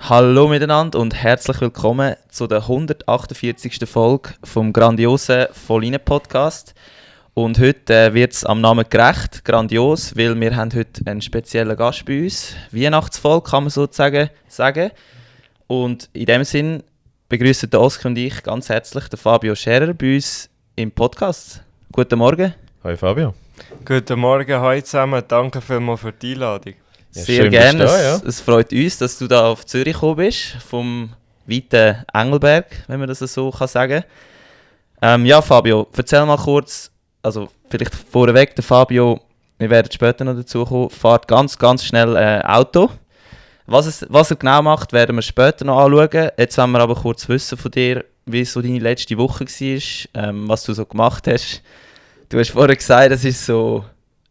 Hallo miteinander und herzlich willkommen zu der 148. Folge vom grandiosen Vollinen Podcast. Und heute wird es am Namen gerecht, grandios, weil wir haben heute einen speziellen Gast bei uns. Weihnachtsfolge kann man sozusagen sagen. Und in dem Sinn begrüßen Oskar und ich ganz herzlich den Fabio Scherer bei uns im Podcast. Guten Morgen. Hi Fabio. Guten Morgen, hallo zusammen. Danke vielmals für die Einladung. Ja, Sehr gerne. Es freut uns, dass du da auf Zürich gekommen bist, vom weiten Engelberg, wenn man das so sagen kann. Ja, Fabio, erzähl mal kurz, also vielleicht vorweg, der Fabio, wir werden später noch dazu kommen, fährt ganz schnell Auto. Was er genau macht, werden wir später noch anschauen. Jetzt wollen wir aber kurz wissen von dir, wie so deine letzte Woche war, was du so gemacht hast. Du hast vorher gesagt, es ist so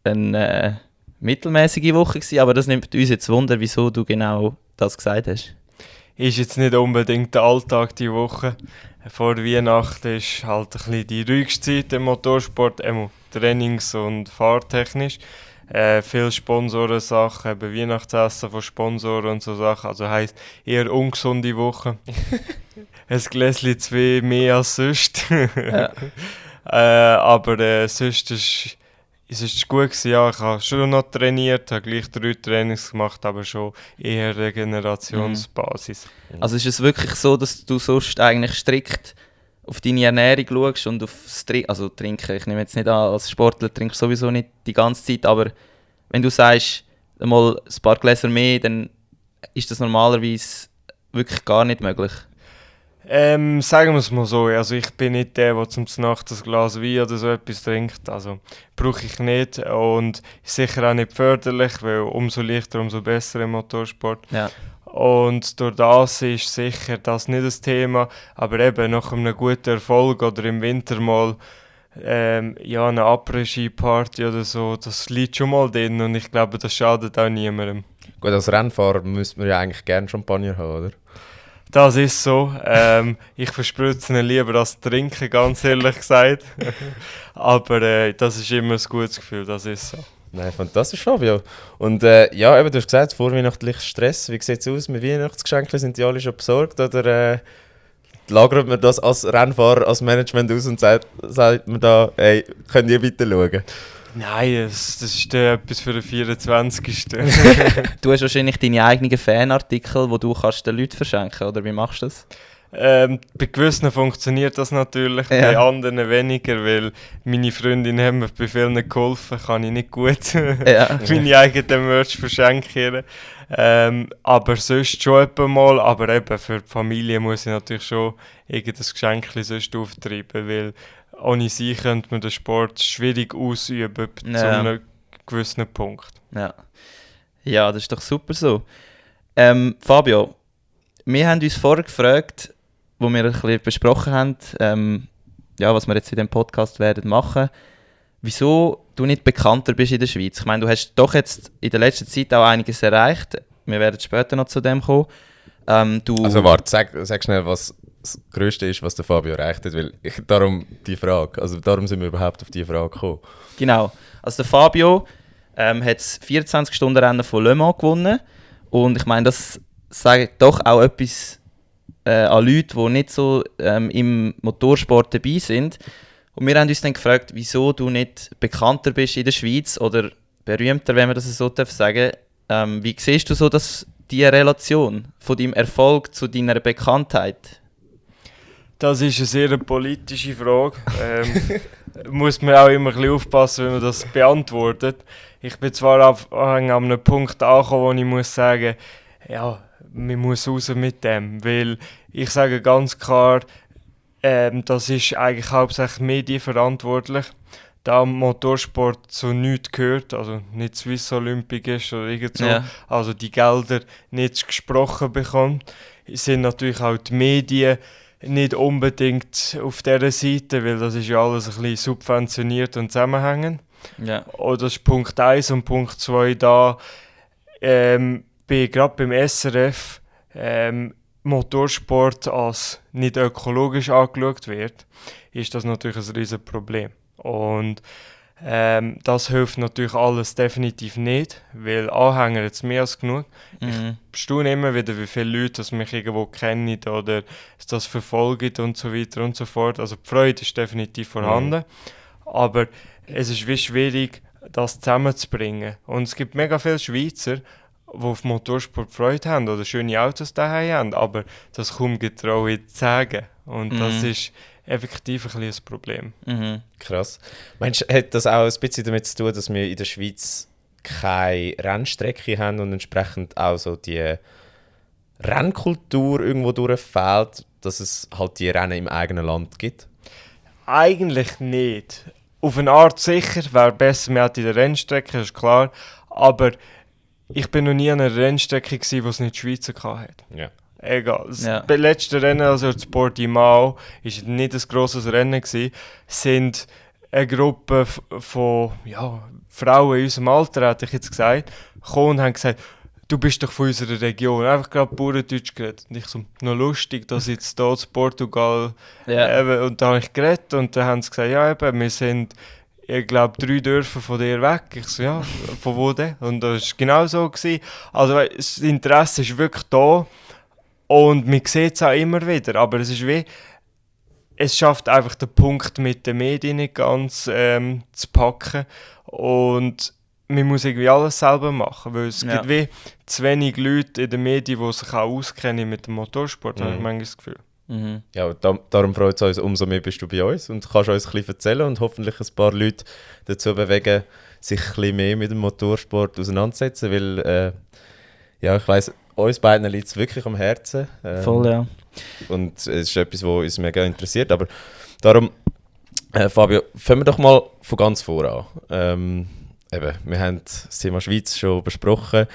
eine mittelmäßige Woche gewesen, aber das nimmt uns jetzt Wunder, wieso du genau das gesagt hast. Ist jetzt nicht unbedingt der Alltag die Woche. Vor Weihnachten ist halt ein bisschen die ruhigste Zeit im Motorsport, trainings- und fahrtechnisch. Viele Sponsorensachen, eben Weihnachtsessen von Sponsoren und so Sachen. Also heisst eher ungesunde Woche. Ein Gläschen zu viel mehr als sonst. Ja. Aber sonst es ist gut gewesen, ja, ich habe schon noch trainiert, habe gleich 3 Trainings gemacht, aber schon eher Regenerationsbasis. Also ist es wirklich so, dass du sonst eigentlich strikt auf deine Ernährung schaust und aufs Trinken, ich nehme jetzt nicht an, als Sportler trinkst du sowieso nicht die ganze Zeit, aber wenn du sagst, mal ein paar Gläser mehr, dann ist das normalerweise wirklich gar nicht möglich. Sagen wir es mal so, also ich bin nicht der zum Nacht ein Glas Wein oder so etwas trinkt, also brauche ich nicht und ist sicher auch nicht förderlich, weil umso leichter, umso besser im Motorsport. Ja. Und durch das ist sicher das nicht das Thema, aber eben nach einem guten Erfolg oder im Winter mal eine Après-Ski-Party oder so, das liegt schon mal drin und ich glaube, das schadet auch niemandem. Gut, als Rennfahrer müsste man ja eigentlich gerne Champagner haben, oder? Das ist so. Ich verspritze ihn lieber als trinken, ganz ehrlich gesagt. Aber das ist immer ein gutes Gefühl, das ist so. Nein, fantastisch, Fabio. Und ja, eben, du hast gesagt, vorweihnachtlicher Stress. Wie sieht es aus mit Weihnachtsgeschenken? Sind die alle schon besorgt? Oder lagert man das als Rennfahrer, als Management aus und sagt man da, hey, könnt ihr bitte schauen? Nein, das ist etwas für den 24. Du hast wahrscheinlich deine eigenen Fanartikel, die du kannst den Leuten verschenken, oder wie machst du das? Bei gewissen funktioniert das natürlich, Ja. bei anderen weniger, weil meine Freundin haben mir bei vielen geholfen, kann ich nicht gut Ja. meine eigenen Merch verschenken. Aber sonst schon etwa mal, aber eben für die Familie muss ich natürlich schon irgendein Geschenk sonst auftreiben, weil ohne sie könnte man den Sport schwierig ausüben zu einem gewissen Punkt. Ja, das ist doch super so. Fabio, wir haben uns vorher gefragt, wo wir ein bisschen besprochen haben, was wir jetzt in diesem Podcast werden machen, wieso du nicht bekannter bist in der Schweiz. Ich meine, du hast doch jetzt in der letzten Zeit auch einiges erreicht. Wir werden später noch zu dem kommen. Also warte, sag schnell, was das Größte ist, was der Fabio erreicht hat, weil darum die Frage. Also darum sind wir überhaupt auf diese Frage gekommen. Genau. Also der Fabio hat das 24-Stunden-Rennen von Le Mans gewonnen. Und ich meine, das sagt doch auch etwas an Leute, die nicht so im Motorsport dabei sind. Und wir haben uns dann gefragt, wieso du nicht bekannter bist in der Schweiz oder berühmter, wenn man das so sagen darf. Wie siehst du so die Relation von deinem Erfolg zu deiner Bekanntheit? Das ist eine sehr politische Frage. Muss man auch immer ein bisschen aufpassen, wenn man das beantwortet. Ich bin zwar an einem Punkt angekommen, wo ich muss sagen, ja, man muss raus mit dem, weil ich sage ganz klar, das ist eigentlich hauptsächlich medienverantwortlich, da Motorsport zu nichts gehört, also nicht Swiss Olympic ist oder irgend so, Ja. also die Gelder nicht gesprochen bekommt, sind natürlich auch die Medien nicht unbedingt auf dieser Seite, weil das ist ja alles ein bisschen subventioniert und zusammenhängend. Ja. Das ist Punkt 1 und Punkt 2 da. Gerade beim SRF Motorsport als nicht ökologisch angeschaut wird, ist das natürlich ein riesen Problem. Und Das hilft natürlich alles definitiv nicht, weil Anhänger jetzt mehr als genug. Ich staune immer wieder, wie viele Leute das mich irgendwo kennen oder das verfolgen und so weiter und so fort. Also die Freude ist definitiv vorhanden, aber es ist wie schwierig, das zusammenzubringen. Und es gibt mega viele Schweizer, die auf Motorsport Freude haben oder schöne Autos daheim haben, aber das kaum getrauen zu sagen. Und das ist effektiv ein bisschen ein Problem. Krass. Meinst du, hat das auch ein bisschen damit zu tun, dass wir in der Schweiz keine Rennstrecke haben und entsprechend auch so die Rennkultur irgendwo durchfehlt, dass es halt die Rennen im eigenen Land gibt? Eigentlich nicht. Auf eine Art sicher, wäre besser, wir hätten in der Rennstrecke, ist klar. Aber ich bin noch nie an einer Rennstrecke gewesen, wo es nicht Schweizer hatte. Ja. Egal. Das letzte Rennen, also das Portimao, war nicht ein grosses Rennen gewesen, sind eine Gruppe von Frauen in unserem Alter, hätte ich jetzt gesagt, gekommen und haben gesagt, du bist doch von unserer Region, einfach gerade Bauerndeutsch geredet. Und ich so, noch lustig, dass jetzt hier in Portugal, und da habe ich geredet und dann haben sie gesagt, ja eben, wir sind, ich glaube, 3 Dörfer von dir weg. Ich so, ja, von wo denn? Und das war genau so gewesen. Also das Interesse ist wirklich da und man sieht es auch immer wieder, aber es ist wie, es schafft einfach den Punkt mit den Medien nicht ganz zu packen und man muss irgendwie alles selber machen, weil es gibt wie zu wenig Leute in den Medien, die sich auch auskennen mit dem Motorsport, habe ich manchmal das Gefühl. Ja, darum freut es uns, umso mehr bist du bei uns und kannst uns ein bisschen erzählen und hoffentlich ein paar Leute dazu bewegen, sich ein bisschen mehr mit dem Motorsport auseinanderzusetzen, weil ich weiss, uns beiden liegt es wirklich am Herzen. Voll, ja. Und es ist etwas, was uns mega interessiert, aber darum, Fabio, fangen wir doch mal von ganz vor an. Wir haben das Thema Schweiz schon besprochen.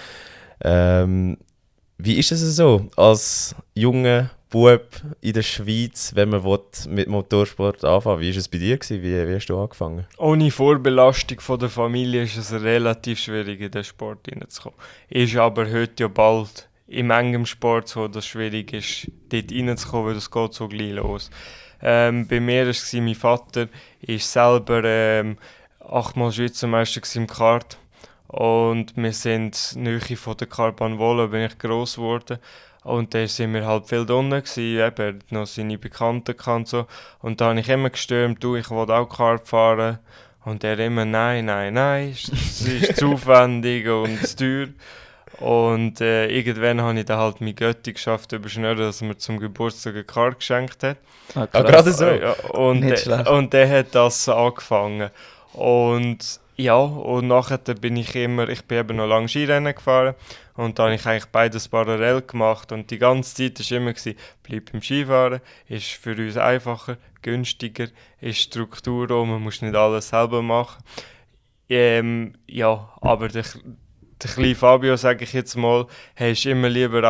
Wie ist es so, als junger Bub in der Schweiz, wenn man mit Motorsport anfangen will? Wie war es bei dir? Wie hast du angefangen? Ohne Vorbelastung von der Familie ist es relativ schwierig, in den Sport hineinzukommen. Ist aber heute ja bald im engen Sport so, dass es schwierig ist, dort reinzukommen, weil das geht so gleich los. Bei mir war es, mein Vater ist selber 8-mal Schweizer Meister im Kart. Und wir sind nahe von der Kartbahnwolle, bin ich gross geworden. Und dann sind wir halt viel drinnen gewesen, eben noch seine Bekannten und so. Und da habe ich immer gestürmt, ich will auch Kart fahren. Und er immer, nein, es ist zu aufwendig und zu teuer. Und irgendwann habe ich dann halt mein Götti geschafft, überschnüren, dass er mir zum Geburtstag eine Kart geschenkt hat. Gerade so? Und dann hat das angefangen. Und nachher bin ich eben noch lange Skirennen gefahren und da habe ich eigentlich beides parallel gemacht und die ganze Zeit war immer, bleib beim Skifahren, ist für uns einfacher, günstiger, ist Struktur auch, man muss nicht alles selber machen. Aber der kleine Fabio, sage ich jetzt mal, hast immer lieber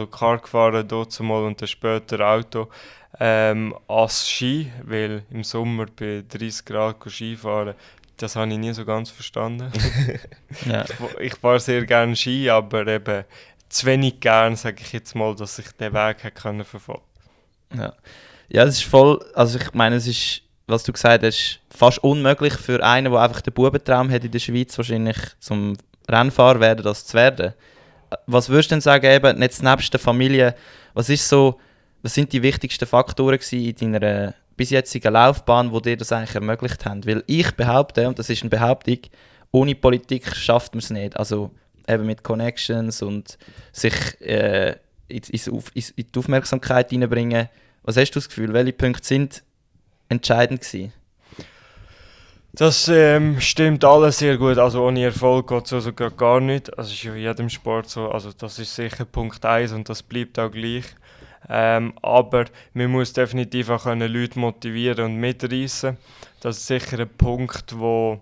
Kart gefahren, dort mal und dann später Auto, als Ski, weil im Sommer bei 30 Grad Skifahren, das habe ich nie so ganz verstanden. Ich fahre sehr gerne Ski, aber eben zu wenig gern, sage ich jetzt mal, dass ich den Weg verfolgen konnte. Ja, das ist voll, also ich meine, es ist, was du gesagt hast, fast unmöglich für einen, der einfach den Bubentraum hat in der Schweiz, wahrscheinlich zum Rennfahrer werden, das zu werden. Was würdest du denn sagen, eben, jetzt nebst der Familie, was sind die wichtigsten Faktoren in deiner bis jetzigen Laufbahn, die dir das eigentlich ermöglicht haben? Weil ich behaupte, und das ist eine Behauptung, ohne Politik schafft man es nicht. Also eben mit Connections und sich in die Aufmerksamkeit hineinbringen. Was hast du das Gefühl? Welche Punkte sind entscheidend gewesen? Das stimmt alles sehr gut. Also ohne Erfolg geht es also gar nicht. Das ist ja in jedem Sport so. Also das ist sicher Punkt 1 und das bleibt auch gleich. Aber man muss definitiv auch Leute motivieren und mitreißen. Das ist sicher ein Punkt, wo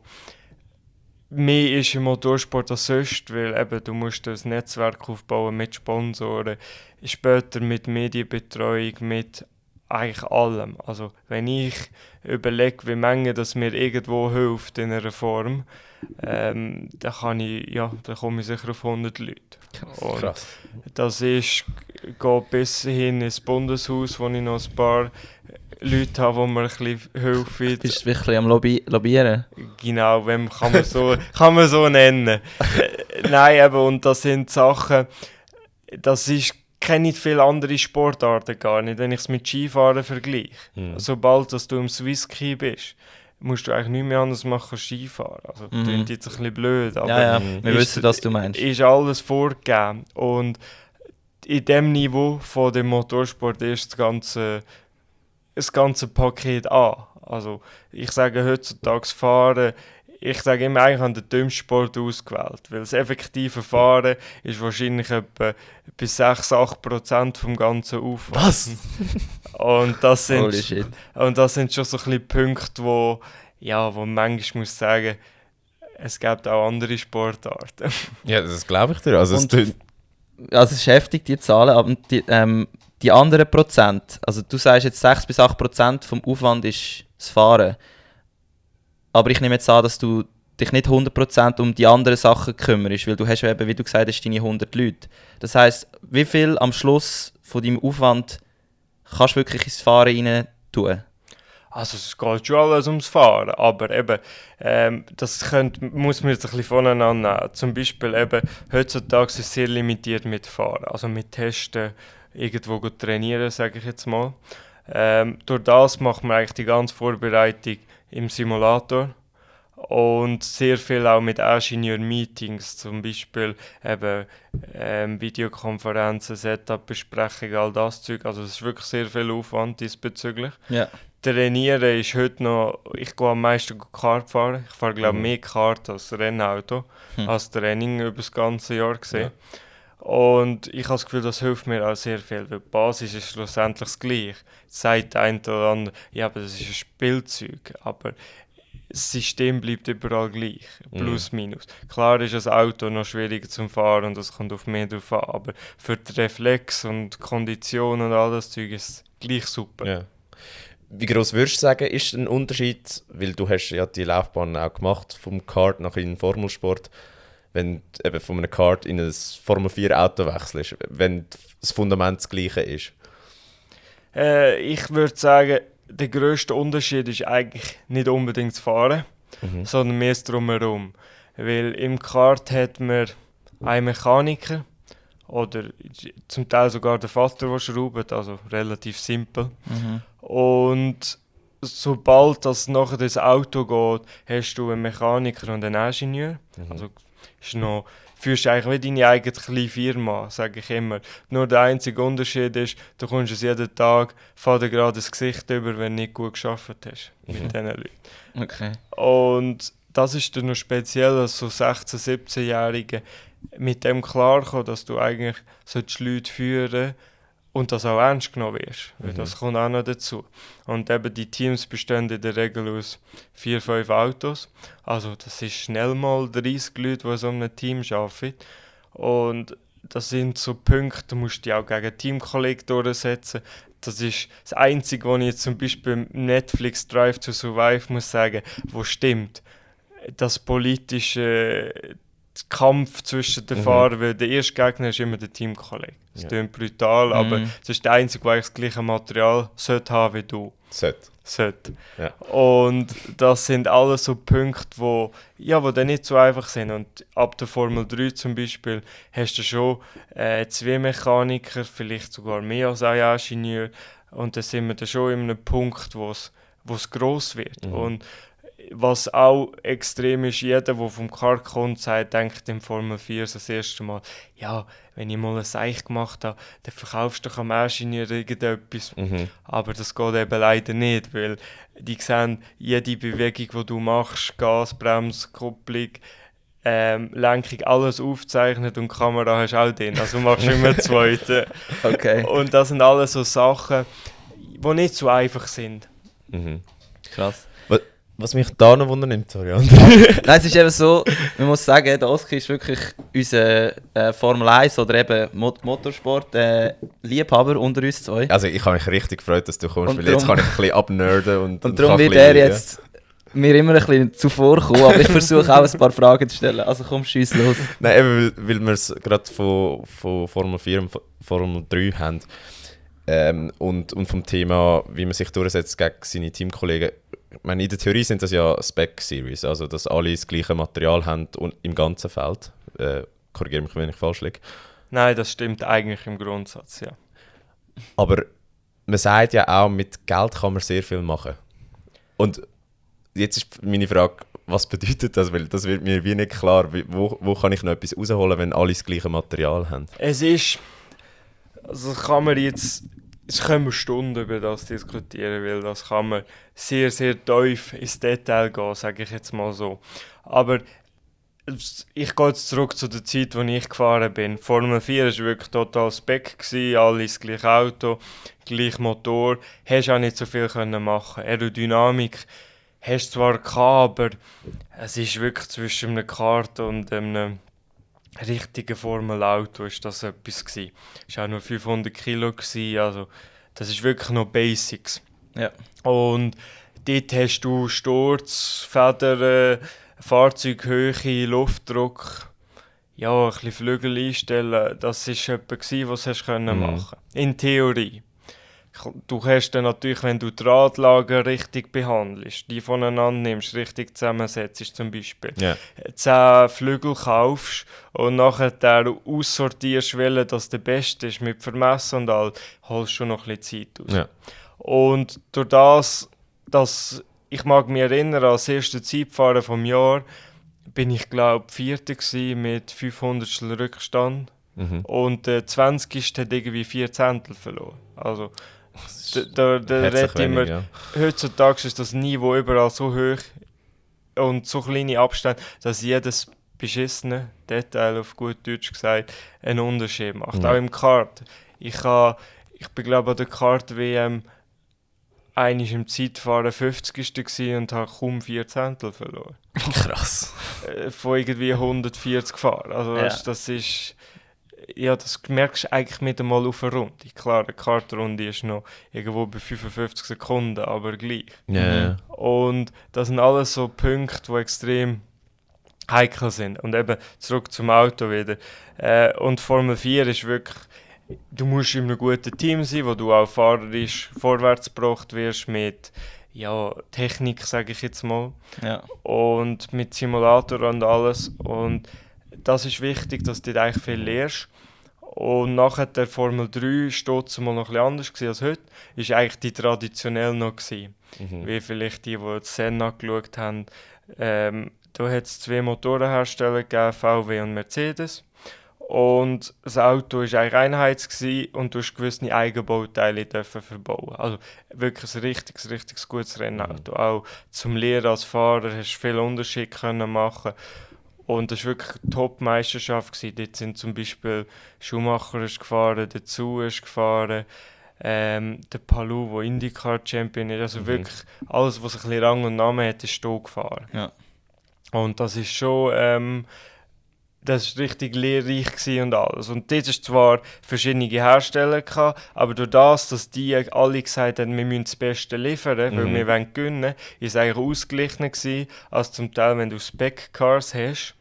mehr ist im Motorsport als sonst, weil eben, du musst ein Netzwerk aufbauen mit Sponsoren, später mit Medienbetreuung, mit eigentlich allem. Also wenn ich überlege, wie Menge das mir irgendwo hilft in einer Form, dann komme ich sicher auf 100 Leute. Und krass. Das geht bis hin ins Bundeshaus, wo ich noch ein paar Leute habe, die mir ein bisschen helfen. Bist du wirklich am Lobbyieren? Genau, kann man so nennen. Nein, eben, und das sind Sachen, kenne ich viele andere Sportarten gar nicht, wenn ich es mit Skifahren vergleiche. Sobald dass du im Swisski bist, musst du eigentlich nichts mehr anderes machen als Skifahren. Also, das klingt jetzt ein bisschen blöd, aber Ja, wir wissen, was du meinst. Ist alles vorgegeben. Und in dem Niveau von dem Motorsport ist das ganze Paket an. Also, ich sage heutzutage Fahren, ich sage immer, eigentlich an den dümmsten Sport ausgewählt, weil das effektive Fahren ist wahrscheinlich etwa bis 6-8% vom ganzen Aufwand. Was? Und das sind, Holy shit. und das sind schon so ein bisschen Punkte, wo man manchmal muss sagen, es gibt auch andere Sportarten. Ja, das glaube ich dir. Also, Und- Also es ist heftig, die Zahlen, aber die anderen Prozent, also du sagst jetzt 6-8% vom Aufwand ist das Fahren. Aber ich nehme jetzt an, dass du dich nicht 100% um die anderen Sachen kümmerst, weil du hast ja eben, wie du gesagt hast, deine 100 Leute. Das heisst, wie viel am Schluss von deinem Aufwand kannst du wirklich ins Fahren rein tun? Also es geht schon alles ums Fahren, aber eben, muss man jetzt ein bisschen voneinander nehmen. Zum Beispiel eben, heutzutage ist es sehr limitiert mit Fahren, also mit Testen, irgendwo trainieren, sage ich jetzt mal. Durch das macht man eigentlich die ganze Vorbereitung im Simulator und sehr viel auch mit Ingenieur-Meetings, zum Beispiel eben Videokonferenzen, Setup-Besprechungen, all das Zeug. Also es ist wirklich sehr viel Aufwand diesbezüglich. Ja. Trainieren ist heute noch, ich gehe am meisten Kart fahren. Ich fahre glaube mehr Kart als Rennauto, als Training über das ganze Jahr gesehen. Ja. Und ich habe das Gefühl, das hilft mir auch sehr viel, weil die Basis ist schlussendlich das Gleiche. Sagt ein oder andere, ja, aber das ist ein Spielzeug, aber das System bleibt überall gleich, plus minus. Klar ist das Auto noch schwieriger zum Fahren und das kommt auf mehr drauf an, aber für die Reflex und Kondition und all das Zeug ist es gleich super. Ja. Wie gross würdest du sagen, ist ein Unterschied, weil du hast ja die Laufbahn auch gemacht, vom Kart nach in den Formelsport, wenn du eben von einem Kart in ein Formel-4-Auto wechselst, wenn das Fundament das gleiche ist? Ich würde sagen, der grösste Unterschied ist eigentlich nicht unbedingt das Fahren, sondern mehr das Drumherum. Weil im Kart hat man einen Mechaniker oder zum Teil sogar der Vater, der schraubt, also relativ simpel. Und sobald das nachher das Auto geht, hast du einen Mechaniker und einen Ingenieur. Also führst du eigentlich wie deine eigene kleine Firma, sage ich immer. Nur der einzige Unterschied ist, du kommst es jeden Tag, fällt dir gerade das Gesicht über, wenn du nicht gut gearbeitet hast mit diesen Leuten. Okay. Und das ist dann noch speziell, als so 16-, 17-Jährige mit dem klarkommen, dass du eigentlich Leute führen und das auch ernst genommen wirst. Weil das kommt auch noch dazu. Und eben die Teams bestehen in der Regel aus 4-5 Autos. Also das ist schnell mal 30 Leute, die in so einem Team arbeiten. Und das sind so Punkte, du musst dich auch gegen Teamkollegen durchsetzen. Das ist das Einzige, was ich jetzt zum Beispiel im Netflix Drive to Survive muss sagen, wo stimmt. Das politische Kampf zwischen den Fahrern, weil der erste Gegner ist immer der Teamkollege. Das klingt brutal, aber es ist der Einzige, der das gleiche Material sollte haben wie du. Sollte. Ja. Und das sind alles so Punkte, wo dann nicht so einfach sind. Und ab der Formel 3 zum Beispiel hast du schon 2 Mechaniker, vielleicht sogar mehr als ein Ingenieur. Und dann sind wir dann schon in einem Punkt, wo es gross wird. Und was auch extrem ist, jeder, der vom Kart kommt, sagt, denkt im Formel 4 das erste Mal, ja, wenn ich mal ein Seich gemacht habe, dann verkaufst du doch am Ingenieur irgendetwas. Aber das geht eben leider nicht, weil die sehen, jede Bewegung, die du machst, Gas, Bremse, Kupplung, Lenkung, alles aufzeichnet und die Kamera hast du auch drin. Also machst du immer eine zweite. Okay. Und das sind alles so Sachen, die nicht so einfach sind. Krass. Was mich da noch wundernimmt, sorry, Nein, es ist eben so, man muss sagen, der Oskar ist wirklich unser Formel 1 oder eben Motorsport-Liebhaber unter uns zwei. Also ich habe mich richtig gefreut, dass du kommst, Und weil jetzt kann ich ein bisschen abnerden und darum wird er jetzt mir immer ein bisschen zuvorkommen, aber ich versuche auch ein paar Fragen zu stellen. Also komm, schieß los. Nein, eben, weil wir es gerade von Formel 4 und Formel 3 haben. Und vom Thema, wie man sich durchsetzt gegen seine Teamkollegen. Ich meine, in der Theorie sind das ja Spec-Series, also dass alle das gleiche Material haben und im ganzen Feld. Korrigiere mich, wenn ich falsch liege. Nein, das stimmt eigentlich im Grundsatz, ja. Aber man sagt ja auch, mit Geld kann man sehr viel machen. Und jetzt ist meine Frage, was bedeutet das? Weil das wird mir wie nicht klar. Wo kann ich noch etwas rausholen, wenn alle das gleiche Material haben? Es ist, also jetzt können wir Stunden über das diskutieren, weil das kann man sehr, sehr tief ins Detail gehen, sage ich jetzt mal so. Aber ich gehe jetzt zurück zu der Zeit, als ich gefahren bin. Formel 4 war wirklich total Spec, alle das gleiche Auto, gleich Motor. Hast auch nicht so viel können machen. Aerodynamik hast du zwar gehabt, aber es ist wirklich zwischen einem Kart und einem richtigen Formel-Auto ist das etwas gewesen. Es war auch nur 500 Kilo gewesen, also das ist wirklich noch Basics. Ja. Und dort hast du Sturz, Federn, Fahrzeughöhe, Luftdruck, ja, ein bisschen Flügel einstellen. Das war etwas, was du machen konntest. In Theorie. Du hast dann natürlich, wenn du die Radlager richtig behandelst, die voneinander nimmst, richtig zusammensetzt zum Beispiel, 10 Flügel kaufst und nachher aussortierst, welcher das der beste ist, mit Vermessen und all, holst du schon noch ein bisschen Zeit aus. Ja. Und durch das, dass ich mag mich erinnern, als erste Zeitfahren vom Jahr, bin ich glaube Vierter gewesen mit 500 Rückstand. Und der 20. hat irgendwie 4 Zehntel verloren. Also, da redet immer, ja. Heutzutage ist das Niveau überall so hoch und so kleine Abstände, dass jedes beschissene Detail, auf gut Deutsch gesagt, einen Unterschied macht. Auch im Kart. Ich bin glaube an der Kart-WM einmal im Zeitfahren 50. gewesen und habe kaum 4 Zehntel verloren. Krass. Von irgendwie 140 gefahren. Also das ist... Ja, das merkst du eigentlich nicht einmal auf eine Runde. Klar, eine Kartrunde ist noch irgendwo bei 55 Sekunden, aber gleich. Yeah. Und das sind alles so Punkte, die extrem heikel sind. Und eben zurück zum Auto wieder. Und Formel 4 ist wirklich... Du musst in einem guten Team sein, wo du auch fahrerisch vorwärts gebracht wirst mit Technik, sage ich jetzt mal. Ja. Und mit Simulator und alles. Und das ist wichtig, dass du eigentlich viel lernst. Und nachher der Formel 3 steht mal noch ein bisschen anders als heute. Ist eigentlich die traditionell noch gewesen. Wie vielleicht die Senna geschaut haben. Da hat es 2 Motorenhersteller gegeben, VW und Mercedes. Und das Auto war eigentlich einheitlich und du hast gewisse Eigenbauteile verbauen. Also wirklich ein richtiges gutes Rennauto. Auch zum Lehren als Fahrer hast du viel Unterschied können machen. Und das war wirklich eine Top-Meisterschaft. Dort sind zum Beispiel Schumacher ist gefahren, dazu ist gefahren, der Palou, der IndyCar-Champion ist. Also wirklich alles, was ein bisschen Rang und Namen hat, ist hier gefahren. Ja. Und das ist schon... das war richtig lehrreich und alles. Und dort es zwar verschiedene Hersteller gehabt, aber durch das, dass die alle gesagt haben, wir müssen das Beste liefern, weil wir wollen gewinnen, war es eigentlich ausgeglichener gewesen, als zum Teil, wenn du Spec-Cars hast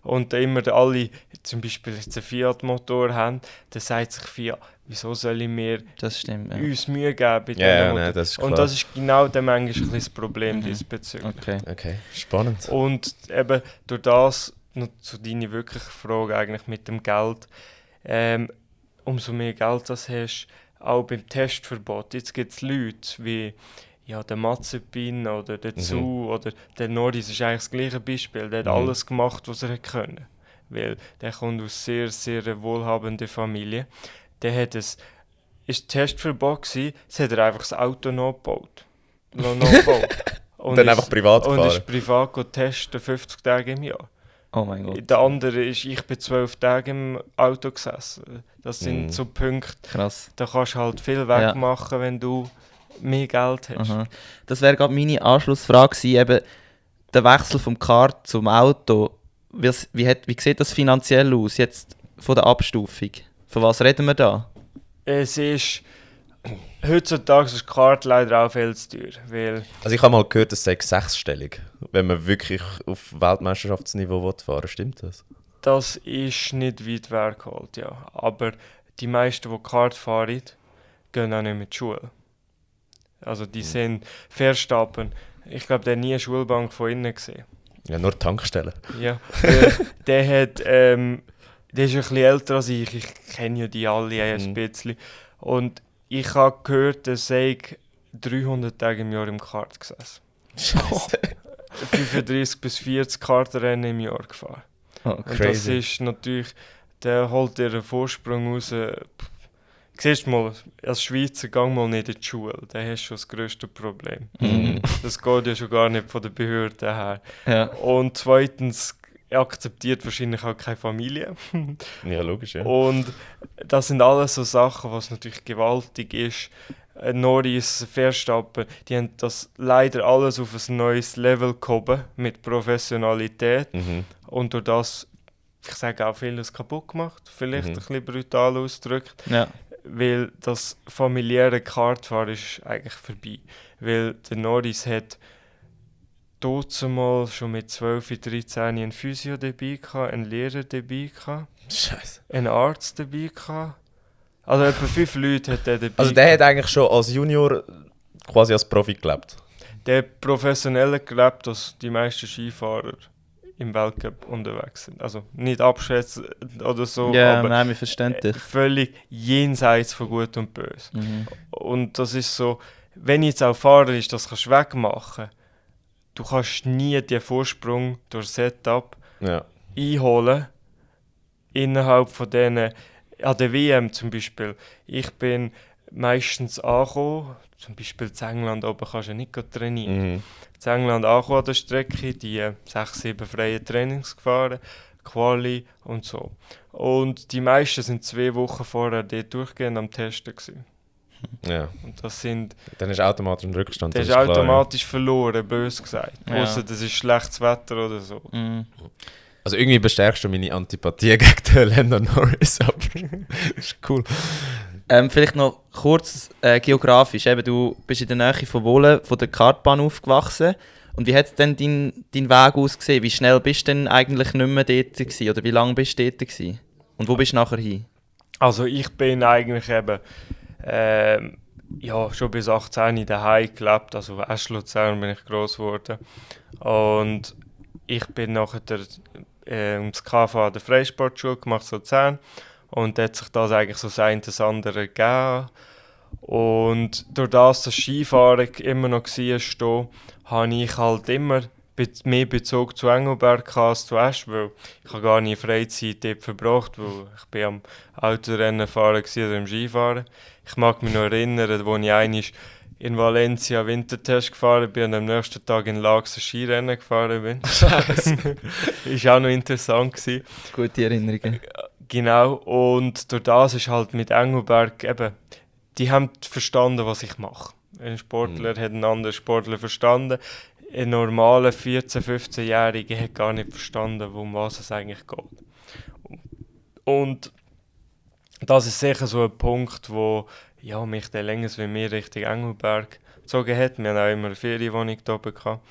und immer alle, zum Beispiel jetzt einen Fiat-Motor haben, dann sagt sich Fiat, wieso soll ich mir uns Mühe geben bei diesem Motor? Das ist klar. Und das ist genau dann manchmal ein bisschen das Problem diesbezüglich. Okay, spannend. Und eben durch das, noch zu deiner wirklichen Frage eigentlich mit dem Geld. Umso mehr Geld du hast, auch beim Testverbot. Jetzt gibt es Leute wie der Mazepin oder der Zu oder der Norris ist eigentlich das gleiche Beispiel. Der hat alles gemacht, was er können. Weil der kommt aus sehr, sehr wohlhabender Familie. Der hat ist Testverbot gewesen, jetzt hat er einfach das Auto nachgebaut. Und dann einfach privat gefahren. Und ist privat testen, 50 Tage im Jahr. Oh mein Gott. Der andere ist, ich bin 12 Tage im Auto gesessen. Das sind so Punkte, krass. Da kannst du halt viel wegmachen, wenn du mehr Geld hast. Aha. Das wäre gerade meine Anschlussfrage gewesen, eben der Wechsel vom Kart zum Auto. Wie sieht das finanziell aus, jetzt von der Abstufung? Von was reden wir da? Es ist... Heutzutage ist die Karte leider auch viel zu teuer, weil... Also ich habe mal gehört, es sei 6-stellig, wenn man wirklich auf Weltmeisterschaftsniveau fahren will. Stimmt das? Das ist nicht weit hergeholt, ja. Aber die meisten, die Kart fahren, gehen auch nicht mit die Schule. Also die sind Verstappen. Ich glaube, der hat nie eine Schulbank von innen gesehen. Ja, nur Tankstellen. Ja. Der ist ein bisschen älter als ich. Ich kenne ja die alle ein bisschen. Und ich habe gehört, er sei 300 Tage im Jahr im Kart gesessen. Scheiße. 35 bis 40 Kartrennen im Jahr gefahren. Oh, Und das crazy. ist natürlich, der holt dir einen Vorsprung raus. Siehst du mal, als Schweizer gang mal nicht in die Schule, dann hast du schon das grösste Problem. Mhm. Das geht ja schon gar nicht von der Behörde her. Ja. Und zweitens, er akzeptiert wahrscheinlich auch keine Familie. Ja, logisch, ja. Und das sind alles so Sachen, was natürlich gewaltig ist. Norris, Verstappen, die haben das leider alles auf ein neues Level gehoben mit Professionalität. Mhm. Und durch das, ich sage auch vieles kaputt gemacht, vielleicht Mhm. ein bisschen brutal ausgedrückt, Ja. weil das familiäre Kartfahren ist eigentlich vorbei. Weil der Norris hat mal schon mit 12, 13 einen Physio dabei gehabt, einen Lehrer dabei gehabt, Scheiße. einen Arzt dabei gehabt. Also etwa 5 Leute hat er dabei Also der hat eigentlich schon als Junior quasi als Profi gelebt. Der hat professioneller gelebt, als die meisten Skifahrer im Weltcup unterwegs sind. Also nicht abschätzen oder so, Ja, aber nein, wir verstehen dich. völlig jenseits von Gut und Böse. Mhm. Und das ist so, wenn jetzt auch Fahrer ist, das kannst du wegmachen. Du kannst nie den Vorsprung durch Setup Ja. einholen innerhalb von denen, an der WM zum Beispiel. Ich bin meistens angekommen, zum Beispiel in England oben kannst du ja nicht trainieren. Mhm. In England angekommen an der Strecke, die 6, 7 freie Trainings gefahren, Quali und so. Und die meisten sind 2 Wochen vorher dort durchgehend am Testen gewesen. Ja. Und das sind, Dann ist automatisch ein Rückstand. der das ist klar, ja. automatisch verloren, bös gesagt. Ja. Ausser das ist schlechtes Wetter oder so. Mhm. Also irgendwie bestärkst du meine Antipathie gegen den Lando Norris, aber das ist cool. Vielleicht noch kurz geografisch. Eben, du bist in der Nähe von Wohlen, von der Kartbahn aufgewachsen. Und wie hat denn dein Weg ausgesehen? Wie schnell bist du denn eigentlich nicht mehr dort gewesen? Oder wie lange bist du dort gewesen? Und wo bist du nachher hin? Also ich bin eigentlich eben ja, schon bis 18 daheim gelebt, also Esch-Luzern bin ich gross geworden. Und ich bin nachher ums KV an der Freisportschule gemacht, Luzern. Und da hat sich das eigentlich so das eine das andere ergeben. Und durch das Skifahren immer noch war, habe ich halt immer mehr Bezug zu Engelberg als zu Esch, weil ich habe gar nie Freizeit dort verbracht, weil ich bin am Autorennen fahren oder im Skifahren. Ich mag mich noch erinnern, als ich einmal in Valencia Wintertest gefahren bin und am nächsten Tag in Laax ein Skirennen gefahren bin. Das war auch noch interessant gewesen. Gute Erinnerungen. Genau, und durch das ist halt mit Engelberg eben, die haben verstanden, was ich mache. Ein Sportler hat einen anderen Sportler verstanden. Ein normaler 14-, 15-Jähriger hat gar nicht verstanden, um was es eigentlich geht. Und das ist sicher so ein Punkt, wo ja, mich der länger wie mir Richtung Engelberg gezogen hat. Wir haben auch immer eine Ferienwohnung da oben gehabt.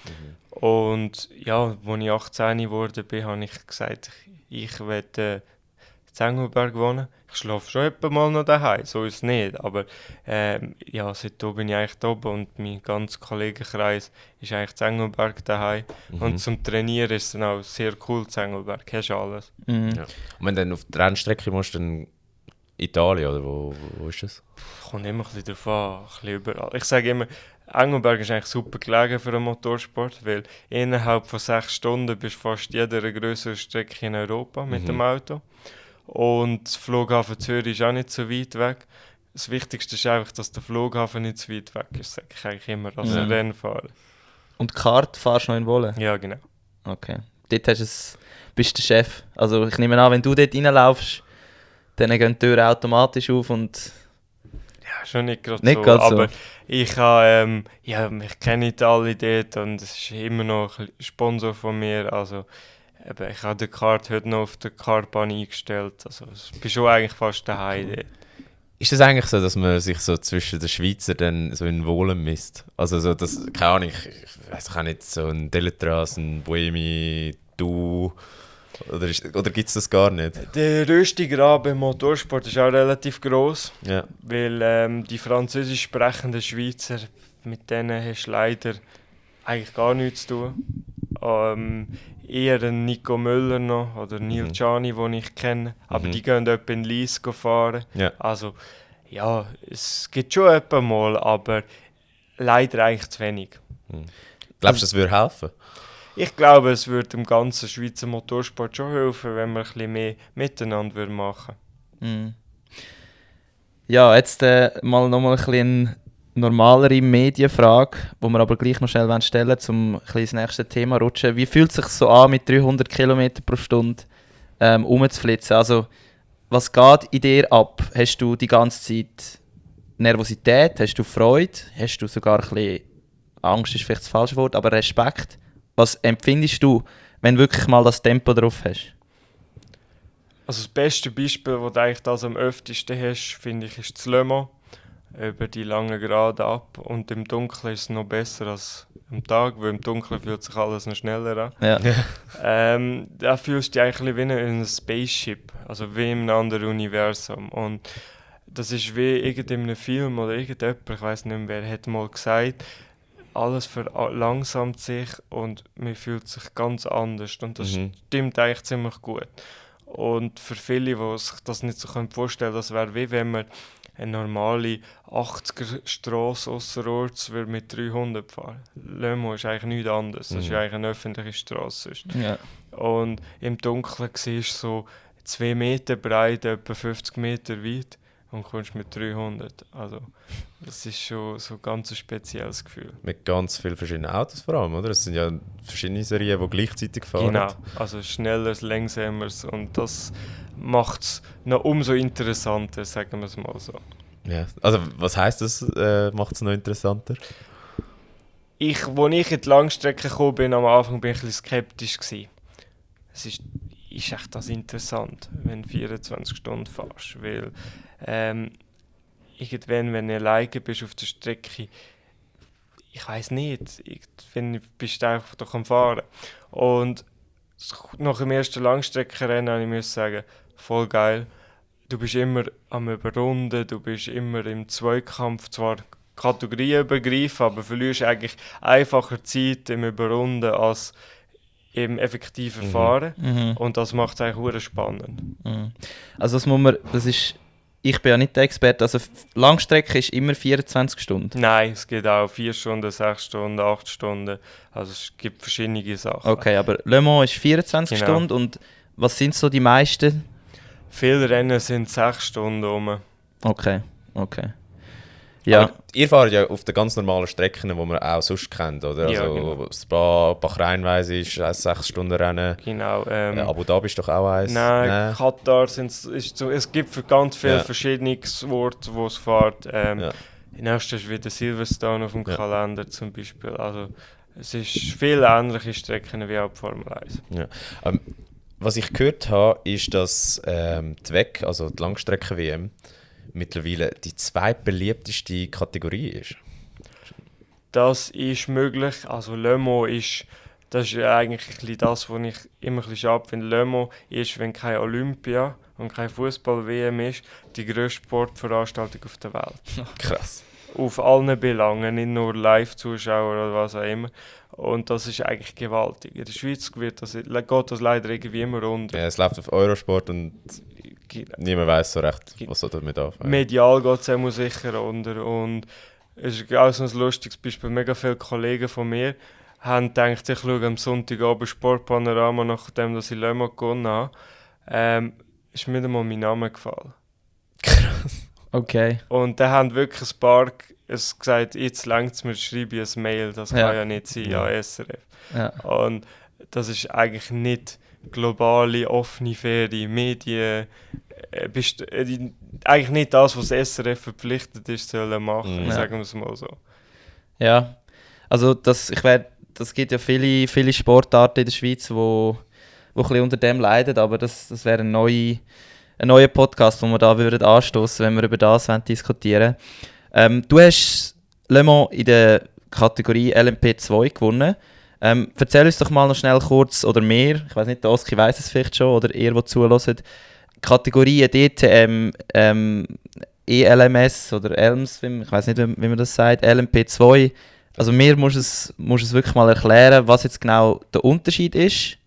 Und ja, als ich 18 geworden bin, habe ich gesagt, ich werde in Engelberg wohnen. Ich schlafe schon etwa mal noch daheim, so ist es nicht. Aber ja, seitdem bin ich eigentlich da oben und mein ganzer Kollegenkreis ist eigentlich in Engelberg daheim. Und zum Trainieren ist es dann auch sehr cool in Engelberg, hast du alles. Mhm. Ja. Und wenn du dann auf die Rennstrecke musst, dann Italien, oder wo ist das? Kommt immer ein bisschen drauf an, ein bisschen überall. Ich sage immer, Engelberg ist eigentlich super gelegen für einen Motorsport, weil innerhalb von 6 Stunden bist du fast jeder größere Strecke in Europa mit dem Auto. Und das Flughafen Zürich ist auch nicht so weit weg. Das Wichtigste ist einfach, dass der Flughafen nicht so weit weg ist, sage ich eigentlich immer als ein Rennfahrer. Und Kart fahrst du noch in Wohlen? Ja, genau. Okay. Dort bist du der Chef. Also ich nehme an, wenn du dort reinlaufst, dann gehen die Türen automatisch auf und... Ja, schon nicht gerade Nicht so, grad so. aber ich habe, ja, ich kenne alle dort und es ist immer noch ein Sponsor von mir, also eben, ich habe die Karte heute noch auf der Kartbahn eingestellt, also ich bin schon eigentlich fast daheim dort. Ist das eigentlich so, dass man sich so zwischen den Schweizer dann so in Wohlen misst? Also so, das, keine Ahnung, ich weiß auch nicht, so ein Deletras, ein Buemi, du, Oder gibt es das gar nicht? Der Rüstigraben im Motorsport ist auch relativ gross, Ja. weil die französisch sprechenden Schweizer, mit denen hast du leider eigentlich gar nichts zu tun. Eher ein Nico Müller noch oder Neil Gianni, den ich kenne, aber die gehen etwa in Lies fahren. Ja. Also ja, es gibt schon etwa mal, aber leider eigentlich zu wenig. Glaubst du, das würde helfen? Ich glaube, es würde dem ganzen Schweizer Motorsport schon helfen, wenn wir ein bisschen mehr miteinander machen würden. Ja, jetzt mal nochmal ein bisschen eine normalere Medienfrage, die wir aber gleich noch schnell stellen wollen, um ein bisschen ins nächste Thema zu rutschen. Wie fühlt es sich so an, mit 300 km pro Stunde rumzuflitzen? Also, was geht in dir ab? Hast du die ganze Zeit Nervosität? Hast du Freude? Hast du sogar ein bisschen Angst, ist vielleicht das falsche Wort, aber Respekt? Was empfindest du, wenn du wirklich mal das Tempo drauf hast? Also das beste Beispiel, wo du eigentlich das am öftesten hast, finde ich, ist das Le Mans. Über die langen Geraden ab. Und im Dunkeln ist es noch besser als am Tag, weil im Dunkeln fühlt sich alles noch schneller an. Ja. Da fühlst du dich eigentlich wie in einem Spaceship, also wie in einem anderen Universum. Und das ist wie irgendeinem Film oder irgendjemand, ich weiß nicht mehr wer, hat mal gesagt, alles verlangsamt sich und man fühlt sich ganz anders. Und das stimmt eigentlich ziemlich gut. Und für viele, die sich das nicht so vorstellen können, das wäre wie wenn man eine normale 80er-Strasse ausserorts mit 300 fahren. Le Mans ist eigentlich nichts anderes. Das ist eigentlich eine öffentliche Strasse. Ja. Und im Dunkeln siehst du so 2 Meter breit, etwa 50 Meter weit und kommst mit 300. Also, das ist schon so ein ganz spezielles Gefühl. Mit ganz vielen verschiedenen Autos vor allem, oder? Es sind ja verschiedene Serien, die gleichzeitig fahren. Genau, also schnelleres, langsameres und das macht es noch umso interessanter, sagen wir es mal so. Ja. Also was heisst das, macht es noch interessanter? Als ich in die Langstrecke gekommen bin, am Anfang bin ich ein bisschen skeptisch gewesen. Es ist echt das interessant, wenn du 24 Stunden fährst, weil irgendwann, wenn du alleine bist auf der Strecke, ich weiß nicht, irgendwann bist du einfach doch am Fahren. Und nach dem ersten Langstreckenrennen musste ich sagen, voll geil. Du bist immer am Überrunden, du bist immer im Zweikampf, zwar kategorieübergreifend, aber verlierst eigentlich einfacher Zeit im Überrunden als im effektiven Fahren. Und das macht es eigentlich spannend. Also das muss man, ich bin ja nicht der Experte, also Langstrecke ist immer 24 Stunden? Nein, es geht auch 4 Stunden, 6 Stunden, 8 Stunden, also es gibt verschiedene Sachen. Okay, aber Le Mans ist 24 Genau. Stunden und was sind so die meisten? Viele Rennen sind 6 Stunden rum. Okay. Ja. Aber ihr fahrt ja auf den ganz normalen Strecken, die man auch sonst kennt, oder? Ja, Also genau. Spa, Bachrhein-Weiss ist ein 6-Stunden-Rennen. Genau. Abu Dhabi ist doch auch eins. Nein, Katar es gibt für ganz viele verschiedene Orte, wo es fährt. In erster ist wieder Silverstone auf dem Kalender zum Beispiel. Also es ist viele ähnliche Strecken wie auch die Formel 1. Ja. Was ich gehört habe, ist, dass die WEC, also die Langstrecken-WM, mittlerweile die zweitbeliebteste Kategorie ist. Das ist möglich. Also Le Mans das ist eigentlich ein bisschen das, was ich immer ein bisschen schade finde. Le Mans ist, wenn kein Olympia und kein Fußball-WM ist, die grösste Sportveranstaltung auf der Welt. Krass. Auf allen Belangen, nicht nur Live-Zuschauer oder was auch immer. Und das ist eigentlich gewaltig. In der Schweiz geht das leider irgendwie immer runter. Ja, es läuft auf Eurosport und niemand weiss so recht, was so damit anfängt. Medial geht es immer sicher runter. Und es ist auch so ein lustiges Beispiel. Mega viele Kollegen von mir haben gedacht, ich schaue am Sonntagabend Sportpanorama, nachdem ich Le Mans gewonnen habe. Ist mir nicht einmal mein Name gefallen. Krass. Okay. Und dann haben wirklich ein paar gesagt, jetzt längt es mir, schreibe ich ein Mail, das kann ja nicht sein, an SRF. Ja. Und das ist eigentlich nicht globale, offene, faire Medien. Eigentlich nicht das, was das SRF verpflichtet ist, sollen machen, sagen wir es mal so. Ja, also das gibt ja viele Sportarten in der Schweiz, wo ein bisschen unter dem leiden, aber das wäre ein neuer Podcast, den wir da anstoßen, wenn wir über das diskutieren wollen. Du hast Le Mans in der Kategorie LMP2 gewonnen. Erzähl uns doch mal noch schnell kurz, oder mehr, ich weiß nicht, der Oski weiss es vielleicht schon, oder ihr, die zuhört, Kategorien DTM, ELMS oder ELMS, ich weiß nicht, wie man das sagt, LMP2. Also mir musst es wirklich mal erklären, was jetzt genau der Unterschied ist.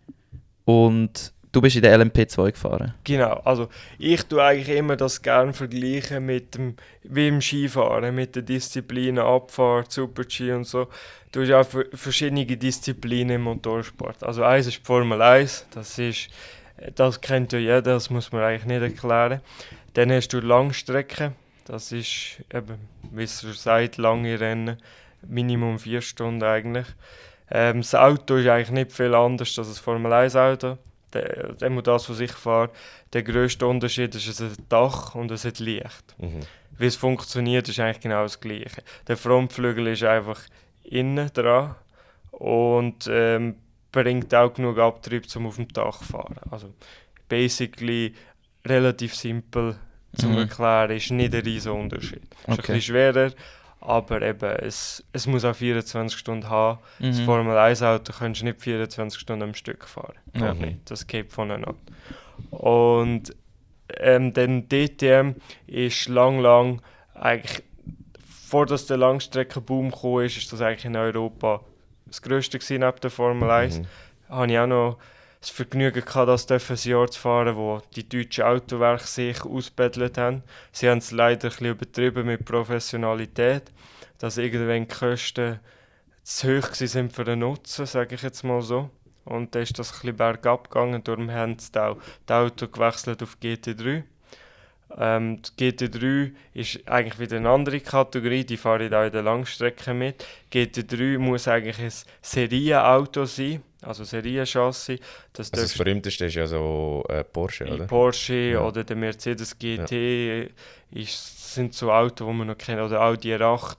Und du bist in der LMP2 gefahren. Genau, also ich tue eigentlich immer das gerne vergleichen mit dem, wie im Skifahren, mit den Disziplinen Abfahrt, Super-G und so. Du hast ja verschiedene Disziplinen im Motorsport. Also eins ist die Formel 1, das kennt ja jeder, das muss man eigentlich nicht erklären. Dann hast du Langstrecke, das ist eben, wie es schon sagt, lange Rennen, Minimum 4 Stunden eigentlich. Das Auto ist eigentlich nicht viel anders als ein Formel 1 Auto. Das, was ich fahre, der grösste Unterschied ist, es hat ein Dach und es hat Licht. Wie es funktioniert, ist eigentlich genau das Gleiche. Der Frontflügel ist einfach innen dran und bringt auch genug Abtrieb, um auf dem Dach zu fahren. Also basically relativ simpel zu erklären, ist nicht ein riesiger Unterschied. Es ist ein bisschen schwerer, aber eben, es muss auch 24 Stunden haben. Das Formel 1 Auto kannst du nicht 24 Stunden am Stück fahren. Das geht voneinander. Und dann DTM ist lang eigentlich, bevor der Langstreckenboom gekommen ist das eigentlich in Europa das grösste gewesen, neben der Formel 1. Habe ich auch noch das Vergnügen gehabt, das Jahr zu fahren, wo die deutschen Autowerke sich ausbettelt haben. Sie haben es leider ein bisschen übertrieben mit Professionalität, dass irgendwann die Kosten zu hoch sind für den Nutzen, sage ich jetzt mal so. Und dann ist das ein bisschen bergab gegangen, darum haben sie das Auto gewechselt auf GT3. Die GT3 ist eigentlich wieder eine andere Kategorie, die fahre ich auch in der Langstrecke mit. GT3 muss eigentlich ein Serienauto sein, also Serienchassis. Das berühmteste ist ja so Porsche, oder? Porsche oder der Mercedes GT sind so Autos, die man noch kennt, oder Audi R8,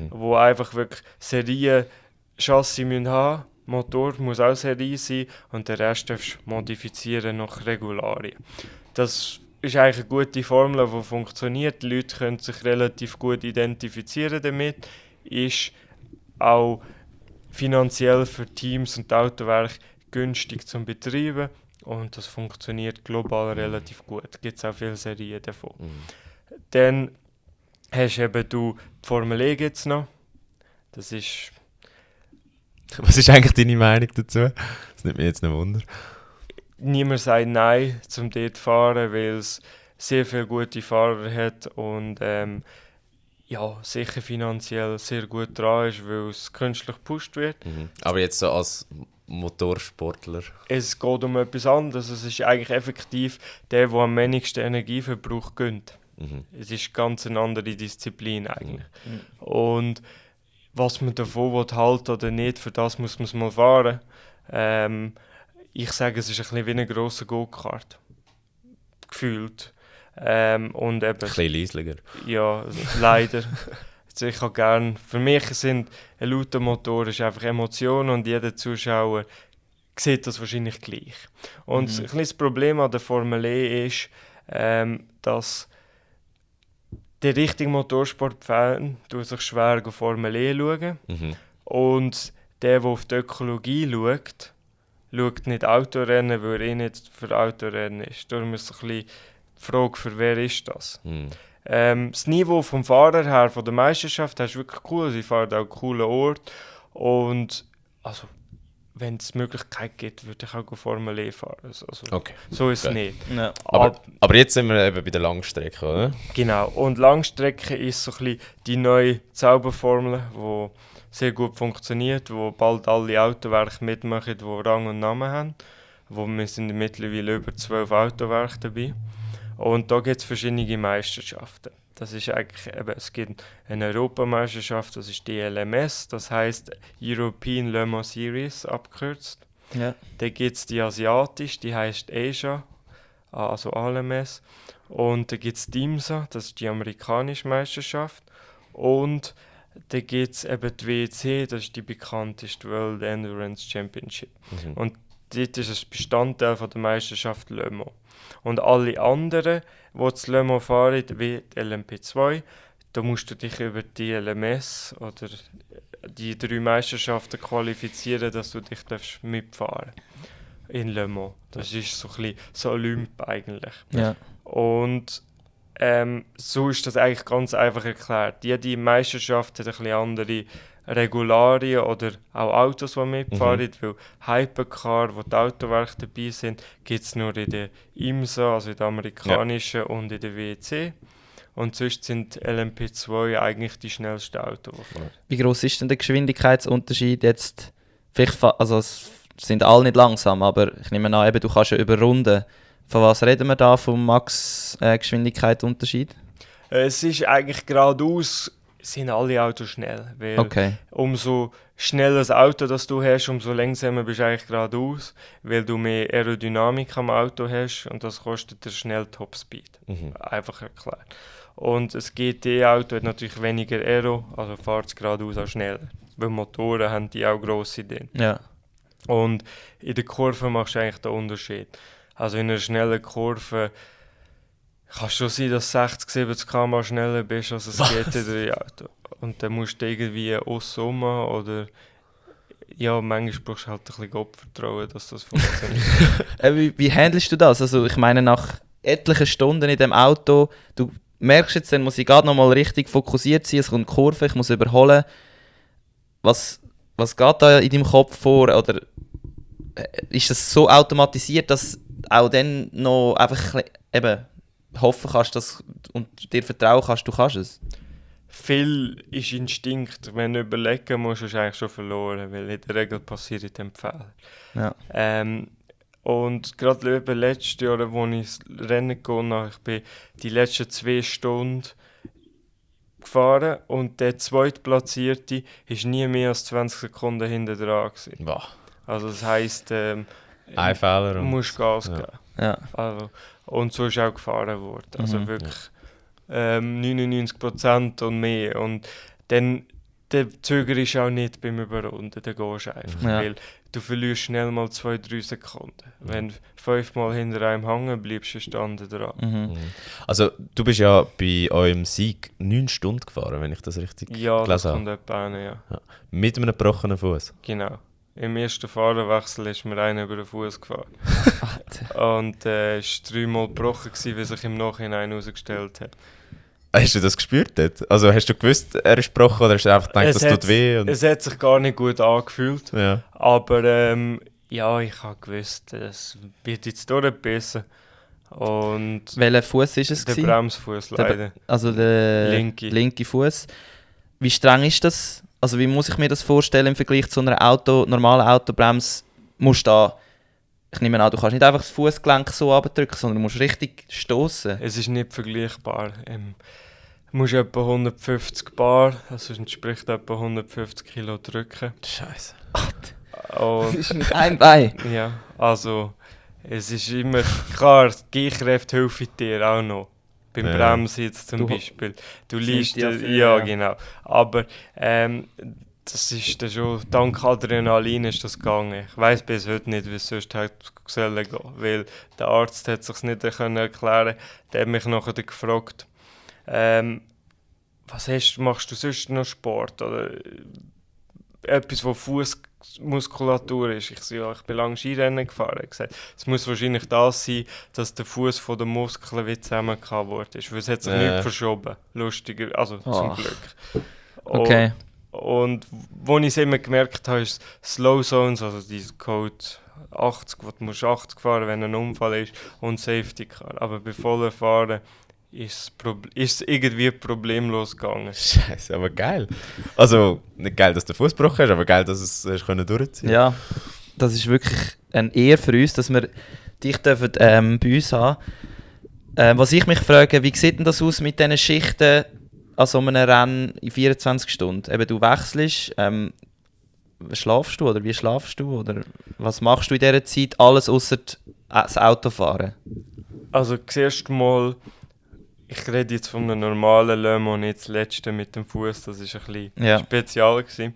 wo einfach wirklich Serienchassis haben müssen. Motor muss auch Serie sein und den Rest darfst du modifizieren nach Regularien. Das ist eigentlich eine gute Formel, die funktioniert. Die Leute können sich relativ gut identifizieren damit. Ist auch finanziell für Teams und Autowerke günstig zum Betreiben und das funktioniert global relativ gut. Es gibt auch viele Serien davon. Dann hast eben du die Formel E gibt's noch. Das ist... Was ist eigentlich deine Meinung dazu? Das nimmt mich jetzt noch Wunder. Niemand sagt nein, zum dort zu fahren, weil es sehr viele gute Fahrer hat und sicher finanziell sehr gut dran ist, weil es künstlich gepusht wird. Aber jetzt so als Motorsportler? Es geht um etwas anderes. Es ist eigentlich effektiv der am wenigsten Energieverbrauch gönnt. Es ist ganz eine andere Disziplin eigentlich. Und was man davon halten oder nicht, für das muss man es mal fahren. Ich sage, es ist ein bisschen wie eine grosse Go-Kart. Gefühlt. Und eben, ein bisschen leislicher. Ja, leider. Also ich habe gern, für mich sind ein lauter Motor ist einfach Emotion und jeder Zuschauer sieht das wahrscheinlich gleich. Und ein kleines Problem an der Formel E ist, dass der richtige Motorsportfan sich schwer auf Formel E schauen. Und der auf die Ökologie schaut nicht Autorennen, weil er nicht für Autorennen ist. Darum ist es ein bisschen die Frage, für wer ist das? Das Niveau vom Fahrer her, von der Meisterschaft, ist wirklich cool. Sie fahren auch an coolen Ort. Und also, wenn es die Möglichkeit gibt, würde ich auch Formel E fahren. Also, so ist es nicht. Ja. Aber jetzt sind wir eben bei der Langstrecke, oder? Genau. Und Langstrecke ist so ein bisschen die neue Zauberformel, die sehr gut funktioniert, wo bald alle Autowerke mitmachen, die Rang und Namen haben. Wir sind mittlerweile über 12 Autowerke dabei. Und da gibt es verschiedene Meisterschaften. Das ist eigentlich, es gibt eine Europameisterschaft, das ist die LMS, das heisst European Le Mans Series abgekürzt. Ja. Dann gibt es die asiatische, die heisst Asia, also ALMS. Und dann gibt es die IMSA, das ist die amerikanische Meisterschaft. Und dann gibt es eben die WEC, das ist die bekannteste World Endurance Championship. Und dort ist es Bestandteil von der Meisterschaft Le Mans. Und alle anderen, die das Le Mans fahren, wie die LMP2, da musst du dich über die LMS oder die 3 Meisterschaften qualifizieren, dass du dich mitfahren darfst in Le Mans. Das ist so ein bisschen so Olymp eigentlich. Ja. Und so ist das eigentlich ganz einfach erklärt. Jede Meisterschaft hat ein bisschen andere Regularien oder auch Autos, die mitfahren. Weil Hypercar, wo die Autowerke dabei sind, gibt es nur in der IMSA, also in der amerikanischen und in der WEC. Und sonst sind LMP2 eigentlich die schnellsten Autos, die fahren. Wie groß ist denn der Geschwindigkeitsunterschied jetzt? Vielleicht, also es sind alle nicht langsam, aber ich nehme an, eben, du kannst ja überrunden. Von was reden wir da vom Max-Geschwindigkeitsunterschied? Es ist eigentlich geradeaus, sind alle Autos schnell. Weil Okay. umso schneller das Auto das du hast, umso langsamer bist du eigentlich geradeaus, weil du mehr Aerodynamik am Auto hast und das kostet dir schnell Topspeed. Einfach erklärt. Und das GT-Auto hat natürlich weniger Aero, also fährt es geradeaus auch schneller. Weil Motoren haben die auch grosse drin. Ja. Und in der Kurve machst du eigentlich den Unterschied. Also in einer schnellen Kurve kann es schon sein, dass 60, 70 km schneller bist als ein GT3-Auto. Und dann musst du irgendwie aussen oder ja, manchmal brauchst du halt ein bisschen Gottvertrauen, dass das funktioniert. Wie handelst du das? Also ich meine, nach etlichen Stunden in dem Auto, du merkst jetzt, dann muss ich gerade noch mal richtig fokussiert sein, es kommt eine Kurve, ich muss überholen. Was geht da in deinem Kopf vor? Oder ist das so automatisiert, dass auch dann noch einfach eben hoffen kannst und dir vertrauen kannst, du kannst es? Viel ist Instinkt. Wenn du überlegen musst, ist eigentlich schon verloren, weil in der Regel passiert dem Fehler. Ja. Und gerade über letztes Jahr, als ich das Rennen gewonnen habe, ich bin die letzten 2 Stunden gefahren und der Zweitplatzierte war nie mehr als 20 Sekunden hinter dran. Boah. Also das heisst, Ein Fehler du und... musst Gas geben. Ja. Also, und so ist auch gefahren worden. Also wirklich Ja. 99% und mehr. Und dann der Zöger ist auch nicht beim Überrunden, dann gehst du einfach. Ja. Weil du verlierst schnell mal 2-3 Sekunden. Wenn du 5-mal hinter einem hängen bleibst, ist der andere dran. Mhm. Also du bist ja bei eurem Sieg 9 Stunden gefahren, wenn ich das richtig Ja, das gelesen kommt habe. etwa hin, ja. Mit einem gebrochenen Fuß. Genau. Im ersten Fahrerwechsel ist mir einer über den Fuß gefahren. Und es war 3-mal gebrochen, wie sich im Nachhinein herausgestellt hat. Hast du das gespürt dort? Also hast du gewusst, er ist gebrochen oder hast du einfach gedacht, das tut weh? Und... Es hat sich gar nicht gut angefühlt. Ja. Aber ja, ich habe gewusst, es wird jetzt durchgebissen. Und Welcher Fuß ist es? der gewesen? Bremsfuß leider. Also der linke Fuß. Wie streng ist das? Also wie muss ich mir das vorstellen im Vergleich zu einer normalen Autobremse? Musst da, ich nehme an, du kannst nicht einfach das Fußgelenk so abdrücken, sondern du musst richtig stoßen. Es ist nicht vergleichbar. Du musst etwa 150 Bar, also entspricht etwa 150 Kilo drücken. Scheiße. Und ist mit einem Bein. ja, also es ist immer klar, die G-Kräfte helfen dir auch noch. Beim Ja. Bremsen jetzt zum Du- Beispiel. Du Das liest nimmt ja viel, ja, ja. genau. Aber das ist dann schon, dank Adrenalin ist das gegangen. Ich weiss bis heute nicht, wie es sonst hätte sollen gehen. Weil der Arzt hat sich nicht erklären können. Der hat mich nachher gefragt, machst du sonst noch Sport? Oder etwas, wo Fußmuskulatur ist. Ich so, ja, ich bin lange Skirennen gefahren. Ich habe gesagt, es muss wahrscheinlich das sein, dass der Fuß von den Muskeln wie zusammengehauen worden ist. Weil es hat sich nicht verschoben. Lustiger, also zum Ach. Glück. Okay. Und wo ich es immer gemerkt habe, ist Slow Zones, also dieser Code 80, wo du musst 80 fahren, wenn ein Unfall ist, und Safety Car. Aber bei voller Fahren ist es irgendwie problemlos gegangen. Scheiße, aber geil. Also nicht geil, dass du den Fuß gebrochen hast, aber geil, dass es hast können durchziehen. Ja, das ist wirklich eine Ehre für uns, dass wir dich dürfen, bei uns haben. Was ich mich frage, wie sieht denn das aus mit diesen Schichten an so einem Rennen in 24 Stunden? Eben, du wechselst, schlafst du oder wie schlafst du? Oder was machst du in dieser Zeit? Alles außer das Autofahren? Also zuerst mal, ich rede jetzt von einem normalen Le Mans, nicht das letzte mit dem Fuß, das war ein bisschen Ja. spezial gewesen.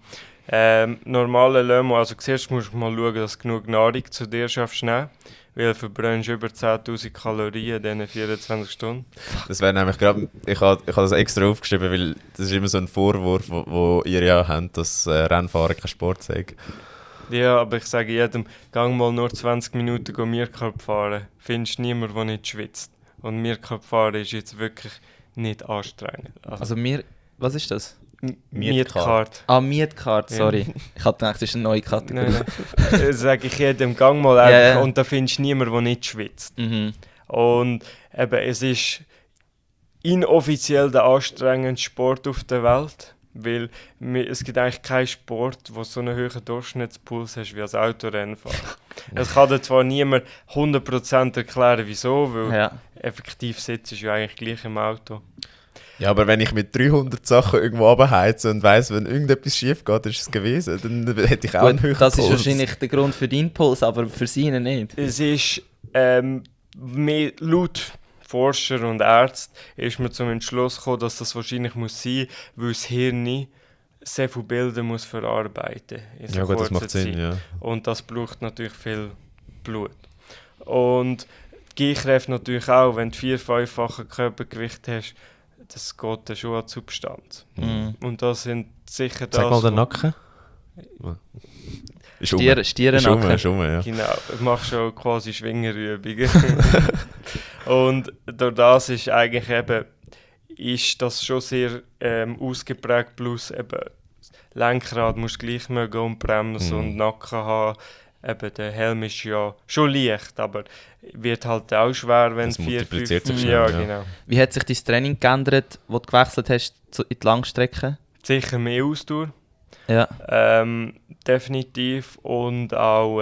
Normale Le Mans, also zuerst musst du mal schauen, dass du genug Nahrung zu dir schaffst. weil du verbrennst über 10'000 Kalorien in diesen 24 Stunden. Das wäre nämlich gerade, ich habe das extra aufgeschrieben, weil das ist immer so ein Vorwurf, wo ihr ja habt, dass Rennfahren kein Sport sei. Ja, aber ich sage jedem, gang mal nur 20 Minuten Meerkorb fahren. Findest niemanden, der nicht schwitzt. Und Meerkorb fahren ist jetzt wirklich nicht anstrengend. Also was ist das? Mietkart. Mietkart, sorry. Ich hatte gedacht, das ist eine neue Kategorie. Nein. Das sage ich jedem, gang mal einfach Ja. und da findest du niemanden, der nicht schwitzt. Mhm. Und eben, es ist inoffiziell der anstrengendste Sport auf der Welt. Weil es gibt eigentlich keinen Sport, wo so einen hohen Durchschnittspuls hast wie als Autorennfahren. Es kann dir zwar niemand 100% erklären, wieso, weil Ja. effektiv sitzt du ja eigentlich gleich im Auto. Ja, aber wenn ich mit 300 Sachen irgendwo runterheize und weiss, wenn irgendetwas schief geht, ist es gewesen, dann hätte ich auch einen höheren Das ist Puls. wahrscheinlich der Grund für deinen Puls, aber für seinen nicht. Es ist mehr laut Forscher und Ärzte ist man zum Entschluss gekommen, dass das wahrscheinlich muss sein, weil das Hirn sehr viele Bilder muss verarbeiten muss. Ja gut, das macht Sinn, ja. Und das braucht natürlich viel Blut. Und die Gehkräfte natürlich auch, wenn du 4-5-fache Körpergewicht hast, das geht dann schon an die Substanz. Mhm. Und das sind sicher das... Sag mal den Nacken. Ist Stierennacken. Ist ja. Genau, ich mache schon quasi Schwingerübungen. Und durch das ist eigentlich eben, ist das schon sehr ausgeprägt, plus eben Lenkrad musst du gleich mögen und Bremsen und Nacken haben. Eben, der Helm ist ja schon leicht, aber wird halt auch schwer, wenn Das 4, multipliziert 5... sich schnell, Ja, ja. genau. Wie hat sich dein Training geändert, wo du gewechselt hast in die Langstrecke? Sicher mehr Ausdauer. Ja. Definitiv. Und auch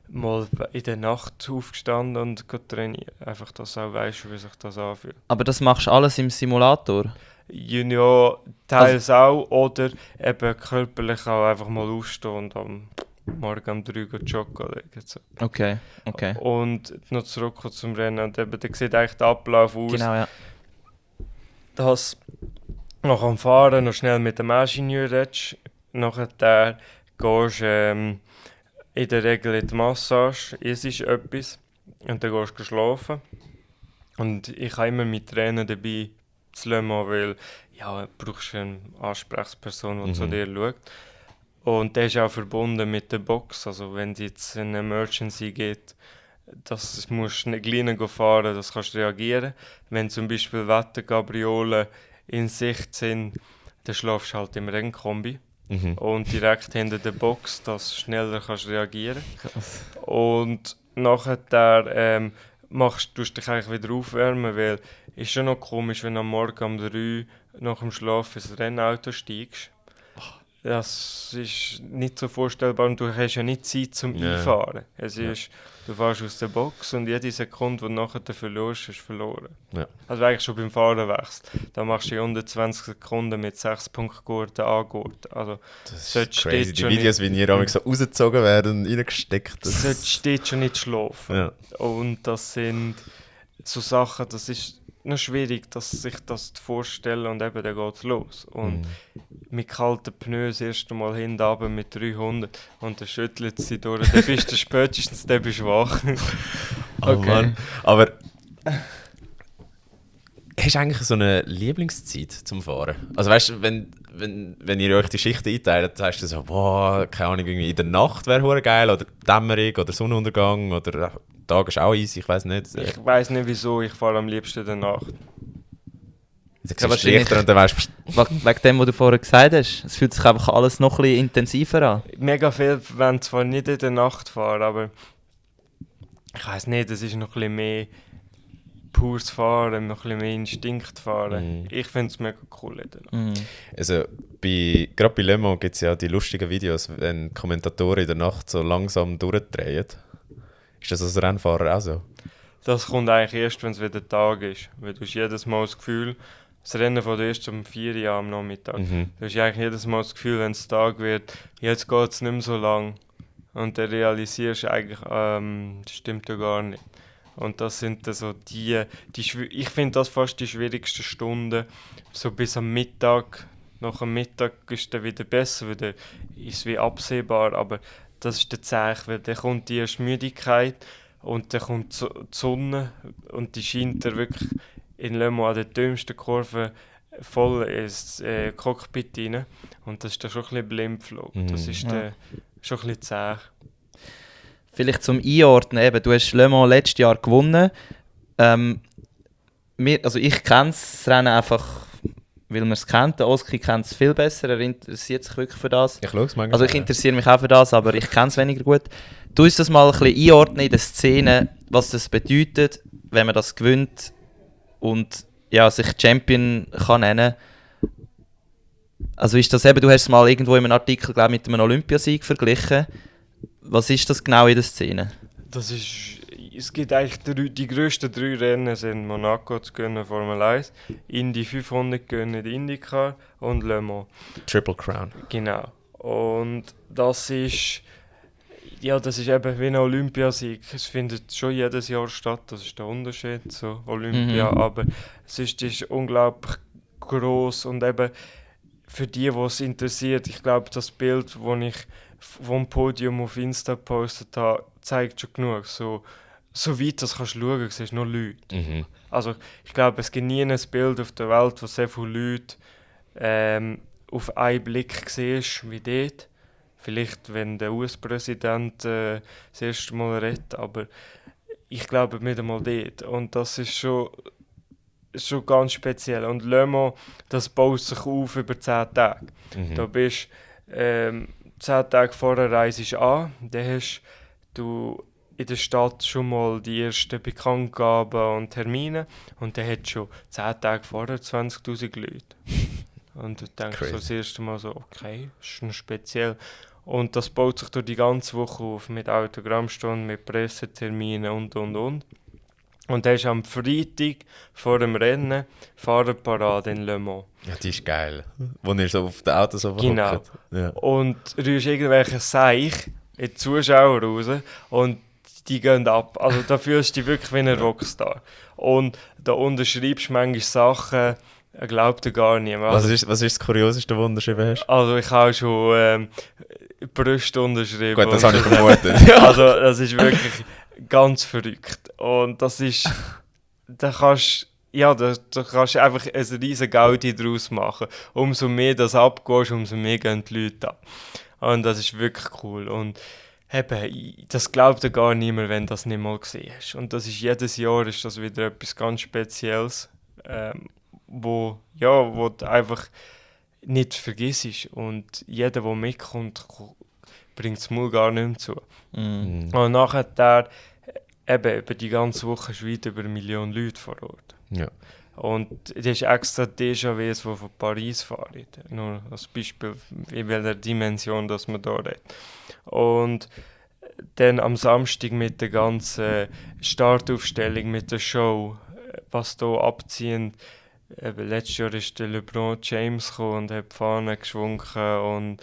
mal in der Nacht aufgestanden und trainiert. Einfach, dass du auch weißt, wie sich das anfühlt. Aber das machst du alles im Simulator? Ja, teils auch. Oder eben körperlich auch einfach mal aufstehen und am Morgen um 3 Uhr joggen legen. So. Okay. Und noch zurück zum Rennen. Und eben, da sieht eigentlich der Ablauf aus, Genau, ja. dass nach dem Fahren noch schnell mit dem Ingenieur redest. Nachher gehst in der Regel in die Massage, isst etwas und dann gehst du schlafen. Und ich habe immer mit Tränen dabei zu Le Mans, weil ja, du brauchst eine Ansprechperson, die zu dir schaut. Und der ist auch verbunden mit der Box. Also wenn es jetzt eine Emergency gibt, das musst du nicht kleiner fahren, das kannst du reagieren. Wenn zum Beispiel Wettergabriolen in Sicht sind, dann schlafst du halt im Rennkombi. Und direkt hinter der Box, dass du schneller kannst reagieren. Und nachher tust du dich eigentlich wieder aufwärmen, weil es ist schon noch komisch, wenn du am Morgen um 3 nach dem Schlaf ins Rennauto steigst. Das ist nicht so vorstellbar und du hast ja nicht Zeit zum Einfahren. Es ist, du fährst aus der Box und jede Sekunde, die du nachher verlierst, ist verloren. Ja. Also eigentlich schon beim Fahrenwechsel. Da machst du in 120 Sekunden mit 6 Punktgurten angurten. Also, Das ist crazy. Die Videos, wie ihr so rausgezogen werden und reingesteckt. Du solltest dort schon nicht schlafen. Ja. Und das sind so Sachen, das ist noch schwierig, sich das zu vorstellen und eben, dann geht es los. Und mit kalten Pneus das erste Mal hinten runter mit 300 und dann schüttelt sie durch, dann bist du spätestens wach. Oh Mann. Aber hast du eigentlich so eine Lieblingszeit zum Fahren? Also weißt du, wenn ihr euch die Schichten einteilt, sagst du so, boah, keine Ahnung, irgendwie in der Nacht wäre hure geil oder Dämmerung oder Sonnenuntergang oder Tag ist auch easy, ich weiß nicht. Ich weiss nicht wieso, ich fahre am liebsten in der Nacht. Dann siehst du Lichter und dann weißt du, Wegen dem, was du vorher gesagt hast, es fühlt sich einfach alles noch ein bisschen intensiver an. Mega viel wollen zwar nicht in der Nacht fahren, aber ich weiss nicht, es ist noch ein bisschen mehr pures Fahren, noch ein bisschen mehr Instinkt fahren. Ich finde es mega cool in der Nacht. also gerade bei Le Mans gibt es ja die lustigen Videos, wenn Kommentatoren in der Nacht so langsam durchdrehen. Ist das als Rennfahrer auch so? Das kommt eigentlich erst, wenn es wieder Tag ist. Weil du hast jedes Mal das Gefühl, das Rennen von erst um 4 Uhr am Nachmittag. Du hast eigentlich jedes Mal das Gefühl, wenn es Tag wird, jetzt geht es nicht mehr so lang. Und dann realisierst du eigentlich, das stimmt ja gar nicht. Und das sind dann so ich finde das fast die schwierigsten Stunden, so bis am Mittag. Nach dem Mittag ist es dann wieder besser, weil dann ist es wie absehbar, aber das ist der Zeichen, weil dann kommt die erste Müdigkeit und dann kommt die Sonne und die scheint er wirklich in Le Mans an der dümmsten Kurve voll ins Cockpit rein. Und das ist dann schon ein bisschen Blindflug. Das ist dann schon ein bisschen zäh. Vielleicht zum Einordnen, eben, du hast Le Mans letztes Jahr gewonnen. Ich kenne das Rennen einfach, weil man es kennt. Der Oski kennt es viel besser, er interessiert sich wirklich für das. Ich schaue es manchmal. Also ich interessiere mich auch für das, aber ich kenne es weniger gut. Du uns das mal ein bisschen einordnen in der Szene, was das bedeutet, wenn man das gewinnt und ja, sich Champion kann nennen. Also ist das eben, du hast es mal irgendwo in einem Artikel glaub, mit einem Olympiasieg verglichen. Was ist das genau in der Szene? Es gibt eigentlich die grössten 3 Rennen sind Monaco zu gewinnen, Formel 1, Indy 500 gewinnen, IndyCar und Le Mans. Triple Crown. Genau. Und das ist eben wie ein Olympiasieg. Es findet schon jedes Jahr statt, das ist der Unterschied zu Olympia, aber es ist unglaublich gross und eben für die es interessiert, ich glaube, das Bild, das ich vom Podium auf Insta gepostet habe, zeigt schon genug. So weit das kannst du schauen, siehst du nur Leute. Also ich glaube, es gibt nie ein Bild auf der Welt, wo so viele Leute auf einen Blick siehst wie dort. Vielleicht, wenn der US-Präsident das erste Mal redet, aber ich glaube nicht einmal dort. Und das ist schon ganz speziell. Und Le Mans, das baut sich auf über 10 Tage. Da bist 10 Tage vor der Reise an, dann hast du in der Stadt schon mal die ersten Bekanntgaben und Termine und dann hat schon 10 Tage vorher 20'000 Leute. Und du denkst so das erste Mal so, okay, das ist noch speziell. Und das baut sich durch die ganze Woche auf, mit Autogrammstunden, mit Presseterminen und. Und dann ist am Freitag vor dem Rennen Fahrerparade in Le Mans. Ja, die ist geil. Wo ihr so auf den Autos so Genau. hockt. Ja. Und du rührst irgendwelche Seich in die Zuschauer raus und die gehen ab. Also da fühlst du dich wirklich wie ein Rockstar. Und da unterschreibst du manchmal Sachen, glaubt dir gar niemand. Was ist das Kurioseste, was du unterschrieben hast? Also ich habe schon Brüste unterschrieben. Gut, das habe ich vermutet. Also das ist wirklich ganz verrückt. Und das ist, da kannst du einfach ein riesen Gaudi daraus machen. Umso mehr das abgehst, umso mehr gehen die Leute ab. Und das ist wirklich cool. Und eben, das glaubt dir gar niemand, wenn du das nicht mal gesehen hast. Und das ist jedes Jahr ist das wieder etwas ganz Spezielles, wo du einfach nicht vergisst. Und jeder, der mitkommt, bringt es mal gar nicht mehr zu. Und nachher eben über die ganze Woche ist weit über 1 Million Leute vor Ort. Ja. Und das ist extra DJWs, die von Paris fahren. Nur als Beispiel, in welcher Dimension das man da redet. Und dann am Samstag mit der ganzen Startaufstellung, mit der Show, was hier abziehen. Letztes Jahr ist der LeBron James gekommen und hat die Fahne geschwungen. Und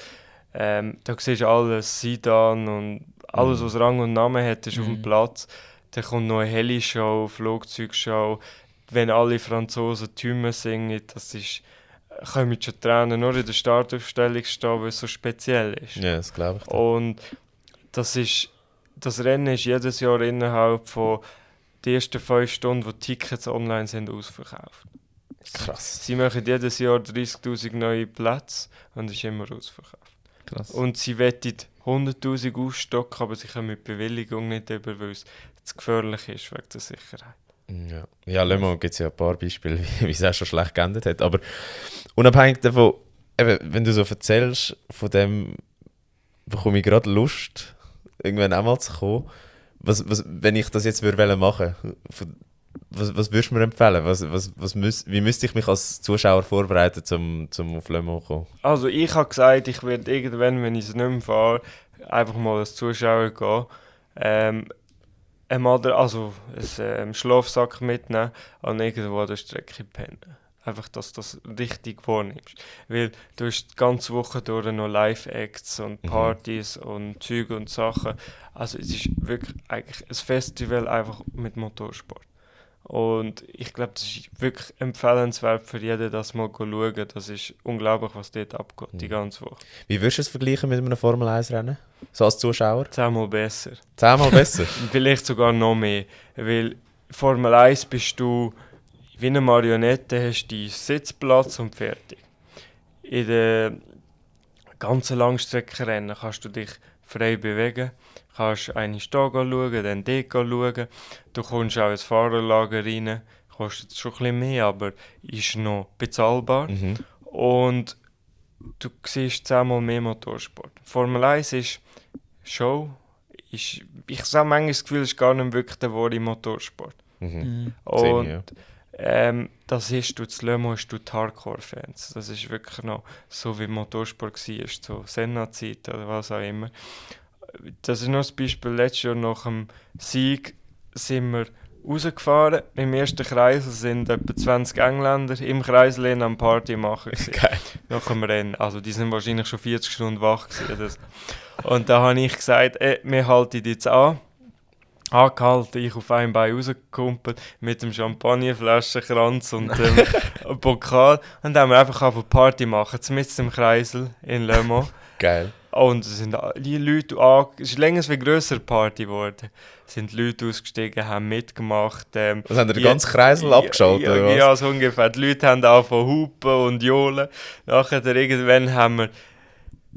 da siehst du alles, Zidane und alles, was Rang und Namen hat, ist auf dem Platz. Dann kommt noch eine Heli-Show, Flugzeugshow. Wenn alle Franzosen die Hymne singen, das ist, kommen schon Tränen nur in der Startaufstellung stehen, weil es so speziell ist. Ja, das glaube ich. Und das Rennen ist jedes Jahr innerhalb von den ersten 5 Stunden, wo die Tickets online sind, ausverkauft. Krass. Sie machen jedes Jahr 30'000 neue Plätze und es ist immer ausverkauft. Krass. Und sie wettet 100'000 ausstocken, aber sie können mit Bewilligung nicht über, weil es zu gefährlich ist wegen der Sicherheit. Ja, Le Mans gibt es ja ein paar Beispiele, wie es auch schon schlecht geendet hat. Aber unabhängig davon, eben, wenn du so erzählst, von dem bekomme ich gerade Lust, irgendwann auch mal zu kommen. Wenn ich das jetzt machen würde, was würdest du mir empfehlen? Wie müsste ich mich als Zuschauer vorbereiten, um auf Le Mans zu kommen? Also ich habe gesagt, ich werde irgendwann, wenn ich es nicht mehr fahre, einfach mal als Zuschauer gehen. Einen Schlafsack mitnehmen und irgendwo an der Strecke pennen. Einfach, dass du das richtig vornimmst. Weil du hast die ganze Woche durch noch Live-Acts und Partys und Zeug und Sachen. Also es ist wirklich eigentlich ein Festival einfach mit Motorsport. Und ich glaube, das ist wirklich empfehlenswert für jeden, das mal zu schauen. Das ist unglaublich, was dort abgeht, die ganze Woche. Wie würdest du es vergleichen mit einem Formel-1-Rennen? So als Zuschauer? 10-mal besser. 10-mal besser? Vielleicht sogar noch mehr. Weil Formel 1 bist du wie eine Marionette, hast deinen Sitzplatz und fertig. In den ganzen Langstreckenrennen kannst du dich frei bewegen. Kannst eine stehen schauen, dann dort schauen. Du kommst auch ins Fahrerlager rein. Kostet schon ein bisschen mehr, aber ist noch bezahlbar. Mhm. Und du siehst 10-mal mehr Motorsport. Formel 1 ist Show. Ich habe manchmal das Gefühl, es ist gar nicht wirklich der wahre Motorsport. Mhm. Und Sehe ich, ja. das ist du zu Le Mans, hast du die Hardcore-Fans. Das ist wirklich noch so, wie Motorsport war, so Senna-Zeit oder was auch immer. Das ist noch ein Beispiel. Letztes Jahr nach dem Sieg sind wir rausgefahren. Im ersten Kreisel sind etwa 20 Engländer im Kreisel am Party machen. Geil. Nach dem Rennen. Also die sind wahrscheinlich schon 40 Stunden wach gewesen. Und da habe ich gesagt, wir halten jetzt an. Angehalten, ich auf einem Bein rausgekumpelt mit dem Champagnerflaschenkranz und dem Pokal. Und dann haben wir einfach auf eine Party machen, mit dem Kreisel in Le Mans. Geil. Und es sind die Leute, es ist länger wie grösser Party geworden. Es sind Leute ausgestiegen, haben mitgemacht. Was haben den ganzen Kreisel abgeschaltet? Ja, oder was? ja, so ungefähr. Die Leute haben angefangen hupen und johlen. Nachher irgendwann haben wir,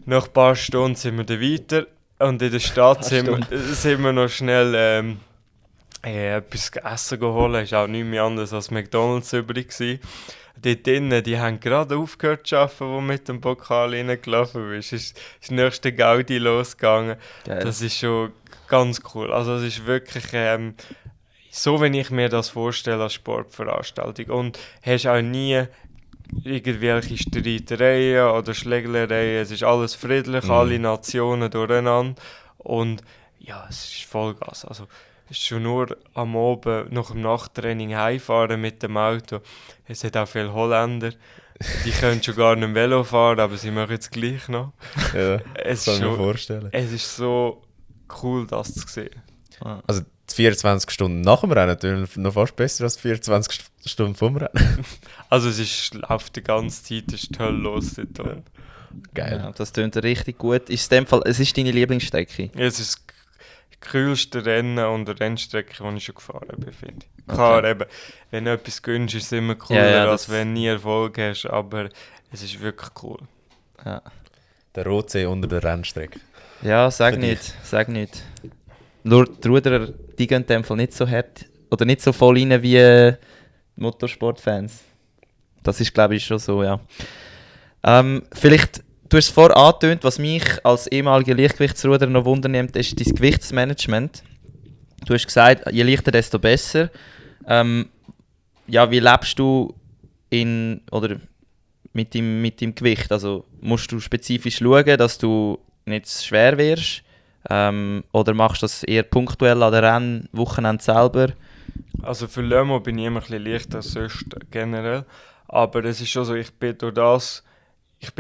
nach ein paar Stunden sind wir dann weiter. Und in der Stadt sind wir noch schnell etwas essen geholt. Es war auch nichts mehr anderes als McDonalds übrig gewesen. Dort drinnen, die haben gerade aufgehört zu arbeiten, wo mit dem Pokal reingelaufen ist. Es ist das nächste Gaudi losgegangen. Geil. Das ist schon ganz cool. Also es ist wirklich so, wenn ich mir das vorstelle als Sportveranstaltung. Und hast auch nie irgendwelche Streitereien oder Schlägereien. Es ist alles friedlich, alle Nationen durcheinander. Und ja, es ist Vollgas. Also es ist schon nur am Abend nach dem Nachttraining heimfahren mit dem Auto. Es hat auch viele Holländer. Die können schon gar nicht Velo fahren, aber sie machen es gleich noch. Ja, Es das ist, kann ich mir schon, vorstellen. es ist so cool, das zu sehen. Also die 24 Stunden nach dem Rennen tun noch fast besser als die 24 Stunden vom Rennen. Also läuft die ganze Zeit, es ist toll los dort. Geil. Ja, das klingt richtig gut. Ist in dem Fall, es ist deine Lieblingsstrecke? Es ist das kühlste Rennen und eine Rennstrecke, die ich schon gefahren bin, finde ich. Okay. Klar, eben, wenn du etwas gönnst, ist es immer cooler, Ja, als das- wenn du nie Erfolg hast, aber es ist wirklich cool. Ja, Der Rotsee unter der Rennstrecke. ja sag Für dich. nicht, sag nicht. Nur die Ruderer, die gehen in dem Fall nicht so hart oder nicht so voll rein wie Motorsportfans. Das ist, glaube ich, schon so, ja. Vielleicht, du hast es vorher angetönt, was mich als ehemaliger Leichtgewichtsruderer noch wundernimmt, ist dein Gewichtsmanagement. Du hast gesagt, je leichter, desto besser. Ja, wie lebst du mit deinem Gewicht? Also musst du spezifisch schauen, dass du nicht zu schwer wirst? Oder machst du das eher punktuell an den Wochenende selber? Also für Le Mans bin ich immer ein bisschen leichter als sonst generell, aber es ist schon so, ich bin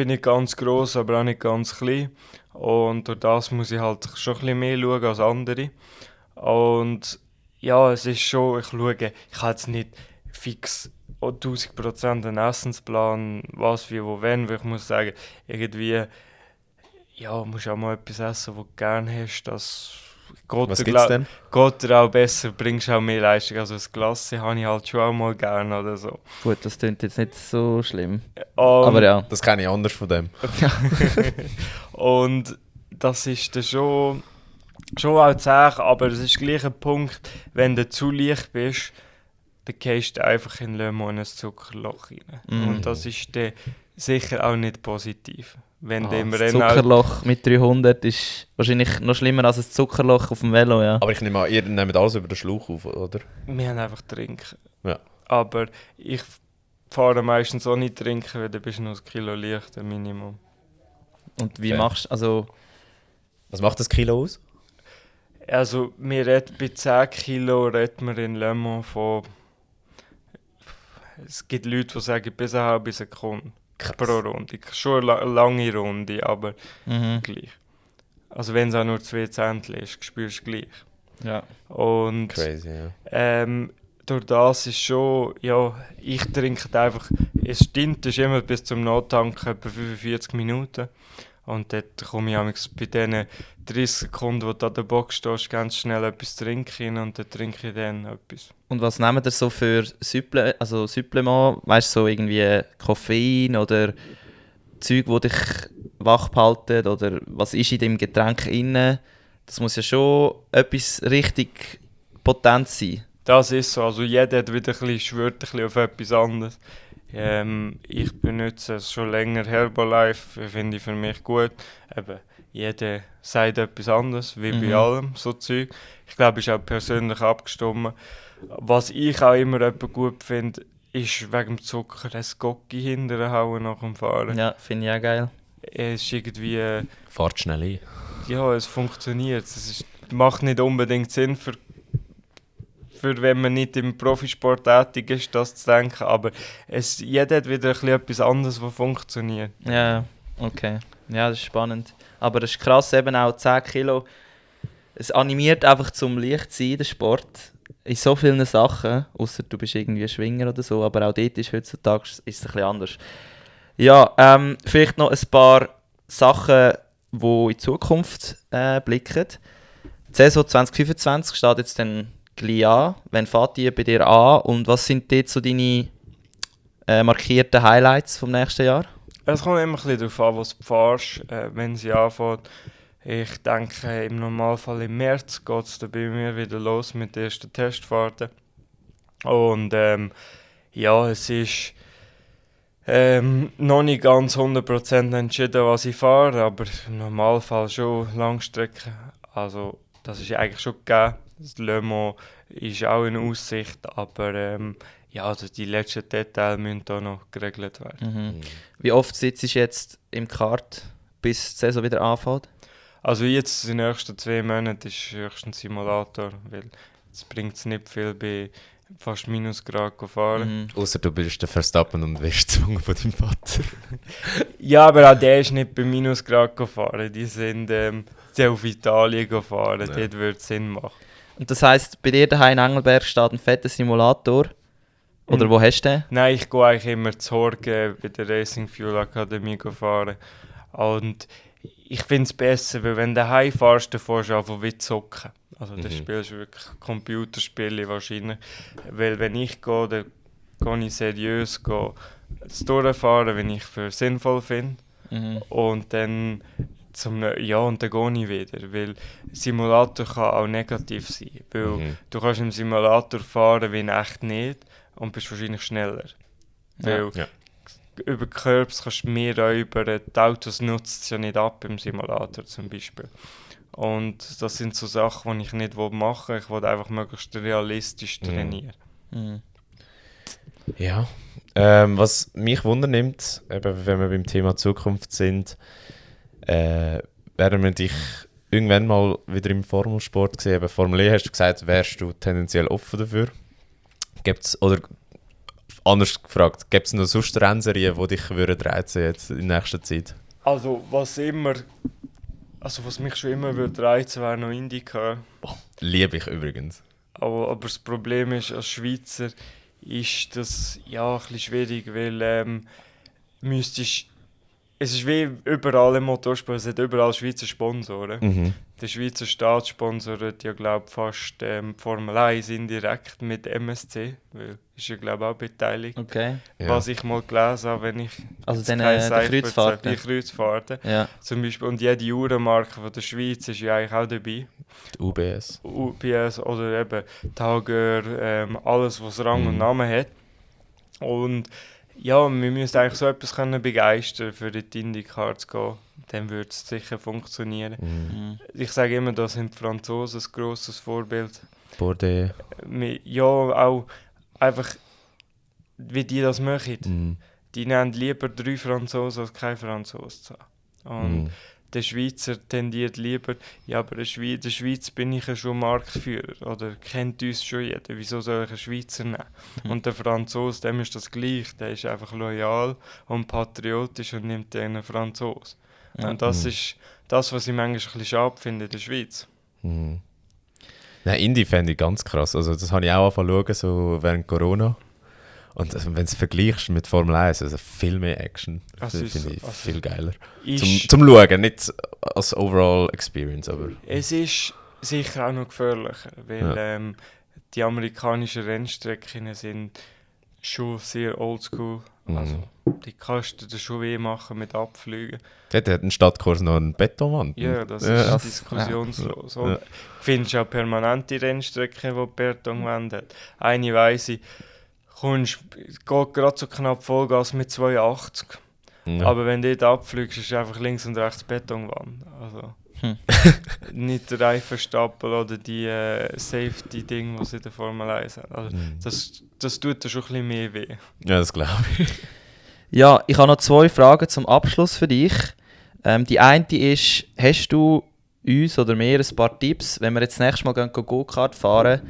nicht ganz gross, aber auch nicht ganz klein und durch das muss ich halt schon ein bisschen mehr schauen als andere. Und ja, es ist schon, ich habe jetzt nicht fix 1000% einen Essensplan, was, wie, wo, wenn, weil ich muss sagen, irgendwie, ja, musst auch mal etwas essen, was du gerne hast, das Was gibt's denn? geht dir auch besser, bringst auch mehr Leistung, also das Glas habe ich halt schon auch mal gerne oder so. Gut, das klingt jetzt nicht so schlimm. Und, Aber ja. Das kenne ich anders von dem. und das ist dann schon auch zäh, aber es ist gleich ein Punkt, wenn du zu leicht bist, dann gehst du einfach in Le Mans in ein Zuckerloch rein. Mm. Und das ist dann sicher auch nicht positiv. Wenn du im Das Rennen auch- Zuckerloch mit 300 ist wahrscheinlich noch schlimmer als ein Zuckerloch auf dem Velo, ja. Aber ich nehme an, ihr nehmt alles über den Schlauch auf, oder? Wir haben einfach trinken. Ja. Aber ich fahre meistens auch nicht trinken, weil dann bist du noch ein Kilo leichter, Minimum. Und wie Okay. machst du, also... Was macht das Kilo aus? Also wir reden bei 10 Kilo reden wir in Le Mans von... Es gibt Leute, die sagen bis eine halbe Sekunde pro Runde. Schon eine lange Runde, aber Mhm. gleich. Also wenn es auch nur 2 Zehntel ist, spürst du gleich. Ja. Und Crazy, ja. durch das ist schon, ja, ich trinke einfach, es stimmt, es ist immer bis zum Nachtanken etwa 45 Minuten. Und dort komme ich amigs bei diesen 30 Sekunden, wo du an der Box stehst, ganz schnell etwas trinken und dann trinke ich dann etwas. Und was nehmt ihr so für Supplement? Weißt du, so irgendwie Koffein oder Zeug, die dich wach behalten? Oder was ist in dem Getränk drin? Das muss ja schon etwas richtig potent sein. Das ist so, also jeder hat wieder schwört ein bisschen auf etwas anderes. Ich benutze es schon länger, Herbalife, finde ich für mich gut. Eben, jeder sagt etwas anderes, wie bei allem, so Zeug. Ich glaube, es ist auch persönlich abgestimmt. Was ich auch immer gut finde, ist wegen dem Zucker ein Gocki hinterher hauen nach dem Fahren. Ja, finde ich auch geil. Es ist irgendwie, Fahrt schnell ein. ja, es funktioniert. Macht nicht unbedingt Sinn für wenn man nicht im Profisport tätig ist, das zu denken. Aber jeder hat wieder etwas anderes, was funktioniert. Ja, okay. Ja, das ist spannend. Aber es ist krass, eben auch 10 Kilo. Es animiert einfach zum leicht zu sein, der Sport. In so vielen Sachen, außer du bist irgendwie Schwinger oder so, aber auch dort ist heutzutage ist es ein bisschen anders. Ja, vielleicht noch ein paar Sachen, die in die Zukunft blicken. Die Saison 2025 steht jetzt dann gleich an. Wann fährt die bei dir an und was sind dort so deine markierten Highlights vom nächsten Jahr? Es kommt immer ein bisschen darauf an, was du fährst, wenn sie anfängt. Ich denke, im Normalfall im März geht es dann bei mir wieder los mit den ersten Testfahrten. Und ja, es ist noch nicht ganz 100% entschieden, was ich fahre, aber im Normalfall schon Langstrecke. Also das ist eigentlich schon gegeben. Das Le Mans ist auch in Aussicht, aber ja, also die letzten Details müssen da noch geregelt werden. Wie oft sitzt du jetzt im Kart, bis die Saison wieder anfängt? Also jetzt in den nächsten 2 Monaten ist höchstens Simulator, weil es bringt nicht viel bei fast Minusgrad zu fahren. Außer du bist der Verstappen und wirst gezwungen von deinem Vater. Ja, aber auch der ist nicht bei Minusgrad gefahren. Die sind auf Italien gefahren, Ja. dort würde es Sinn machen. Und das heisst, bei dir daheim in Engelberg steht ein fetter Simulator. Oder wo hast du den? Nein, ich gehe eigentlich immer zu Horgen bei der Racing Fuel Akademie fahren. Und ich finde es besser, weil wenn du daheim fährst, dann fährst du einfach wie zocken. Also dann spielst du wirklich Computerspiele wahrscheinlich. Weil wenn ich gehe, dann gehe ich seriös das durchfahren, wenn ich es für sinnvoll finde. Und dann und dann gehe ich wieder, weil Simulator kann auch negativ sein, weil du kannst im Simulator fahren wie in echt nicht und bist wahrscheinlich schneller. Weil Ja. über die Curbs kannst du mehr räubern, die Autos nutzt es ja nicht ab im Simulator zum Beispiel. Und das sind so Sachen, die ich nicht machen will. Ich will einfach möglichst realistisch trainieren. Ja. Was mich wundernimmt, eben wenn wir beim Thema Zukunft sind, werden wir dich irgendwann mal wieder im Formelsport sehen. Eben Formel E hast du gesagt, wärst du tendenziell offen dafür? Gibt's, oder anders gefragt, gibt es noch sonst Rennserien, die dich reizen jetzt in nächster Zeit? Also was mich schon immer würde reizen, wäre noch IndyCar. Liebe ich übrigens. Aber das Problem ist, als Schweizer ist das ja ein bisschen schwierig, weil es ist wie überall im Motorsport, es hat überall Schweizer Sponsoren. Der Schweizer Staat sponsort ja, glaube fast Formel 1 indirekt mit MSC, weil ist ja, glaube auch beteiligt. Okay. Ja. Was ich mal gelesen habe, wenn ich Also jetzt den, kein die Seifert Kreuzfahrten. sage, die Kreuzfahrten. Ja. Zum Beispiel, und jede Uhrenmarke von der Schweiz ist ja eigentlich auch dabei. Die UBS. UPS oder eben Tauger, alles was Rang und Namen hat. Und ja, wir müssen eigentlich so etwas können begeistern, für in die IndyCar zu gehen. Dann würde es sicher funktionieren. Ich sage immer, da sind die Franzosen ein grosses Vorbild. Bordeaux. Ja, auch einfach, wie die das machen. Die nehmen lieber 3 Franzosen als kein Franzosen zu haben. Und der Schweizer tendiert lieber, ja, aber in der Schweiz bin ich ja schon Marktführer oder kennt uns schon jeder, wieso soll ich einen Schweizer nehmen? Und der Franzose, dem ist das gleich, der ist einfach loyal und patriotisch und nimmt den Franzosen. Und das ist das, was ich manchmal ein bisschen schade finde in der Schweiz. Nein, Indie fände ich ganz krass. Also das habe ich auch angefangen zu schauen, so während Corona. Und also, wenn du es vergleichst mit Formel 1, also viel mehr Action, das finde ich viel geiler. Zum Schauen, nicht als Overall Experience, aber... Es ist sicher auch noch gefährlicher, weil die amerikanischen Rennstrecken sind schon sehr oldschool. Also, die kannst du schon weh machen mit Abflügen. Dort hat ein Stadtkurs noch einen Betonwand. Ja, das ist diskussionslos. Ja. Du findest auch permanente Rennstrecken, die Betonwände hat. Eine weiss ich, geht gerade so knapp Vollgas mit 82. Ja. Aber wenn du dort abfliegst, ist einfach links und rechts Betonwand. Also, nicht der Reifenstapel oder die Safety-Ding, was in der Formel 1 hat. Also, das tut dir schon ein bisschen mehr weh. Ja, das glaube ich. Ja, ich habe noch 2 Fragen zum Abschluss für dich. Die eine ist, hast du uns oder mir ein paar Tipps, wenn wir jetzt nächstes Mal Go-Kart fahren,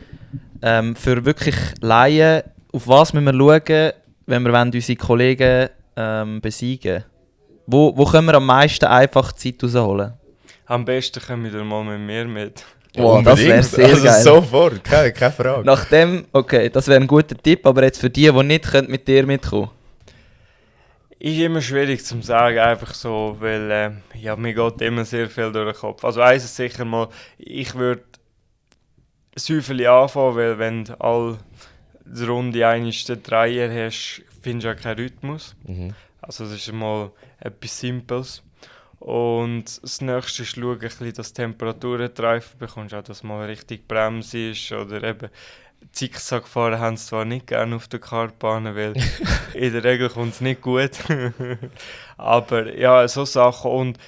für wirklich Laien, auf was müssen wir schauen, wenn wir unsere Kollegen besiegen wollen? Wo können wir am meisten einfach Zeit rausholen? Am besten kommen wir mal mit mir mit. Wow, das wäre sehr also geil. Sofort, keine Frage. Nachdem, okay, das wäre ein guter Tipp, aber jetzt für die nicht können mit dir mitkommen. Ist immer schwierig zu sagen, einfach so, weil mir geht immer sehr viel durch den Kopf. Also eins ist sicher mal, ich würde Säufeli anfangen, weil wenn du all die Runde einmal den Dreier hast, findest du auch keinen Rhythmus. Also das ist mal etwas Simples. Und das nächste ist schauen, dass du Temperaturen treffen bekommst, auch dass mal richtig Bremse ist oder eben Zickzack fahren haben sie zwar nicht gerne auf der Kartbahn, weil in der Regel kommt es nicht gut. Aber ja, so Sachen und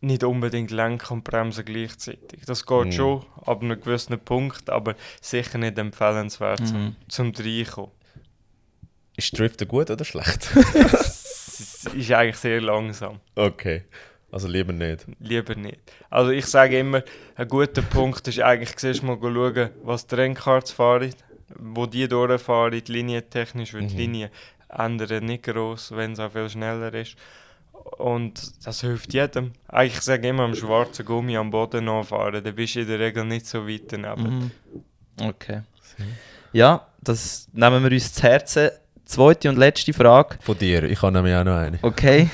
nicht unbedingt lenken und bremsen gleichzeitig. Das geht schon ab einem gewissen Punkt, aber sicher nicht empfehlenswert zum Reinkommen. Ist Driften gut oder schlecht? Es ist eigentlich sehr langsam. Okay, also lieber nicht. Lieber nicht. Also ich sage immer, ein guter Punkt ist eigentlich, zuerst mal schauen, was die Rennkarts fahren, wo die durchfahren, die Linie technisch, weil die Linie ändern nicht gross, wenn es auch viel schneller ist. Und das hilft jedem. Eigentlich sage ich immer, am schwarzen Gummi am Boden anfahren, dann bist du in der Regel nicht so weit daneben. Okay. Ja, das nehmen wir uns zu Herzen. Zweite und letzte Frage. Von dir, ich habe nämlich auch noch eine. Okay,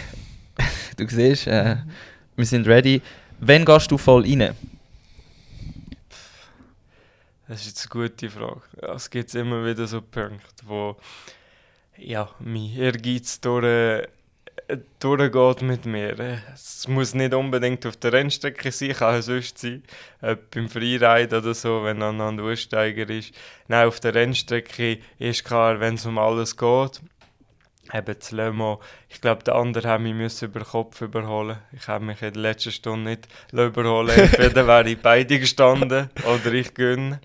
du siehst, wir sind ready. Wann gehst du voll rein? Das ist jetzt eine gute Frage. Ja, es gibt immer wieder so Punkte, wo mein Ehrgeiz durchgeht mit mir. Es muss nicht unbedingt auf der Rennstrecke sein, kann auch sonst sein. Beim Freeride oder so, wenn dann ein Aussteiger ist. Nein, auf der Rennstrecke ist klar, wenn es um alles geht. Eben zu Le Mans. Ich glaube, die anderen haben mich über den Kopf überholen. Ich habe mich in der letzten Stunde nicht überholen. Entweder wäre ich beide gestanden oder ich gönne.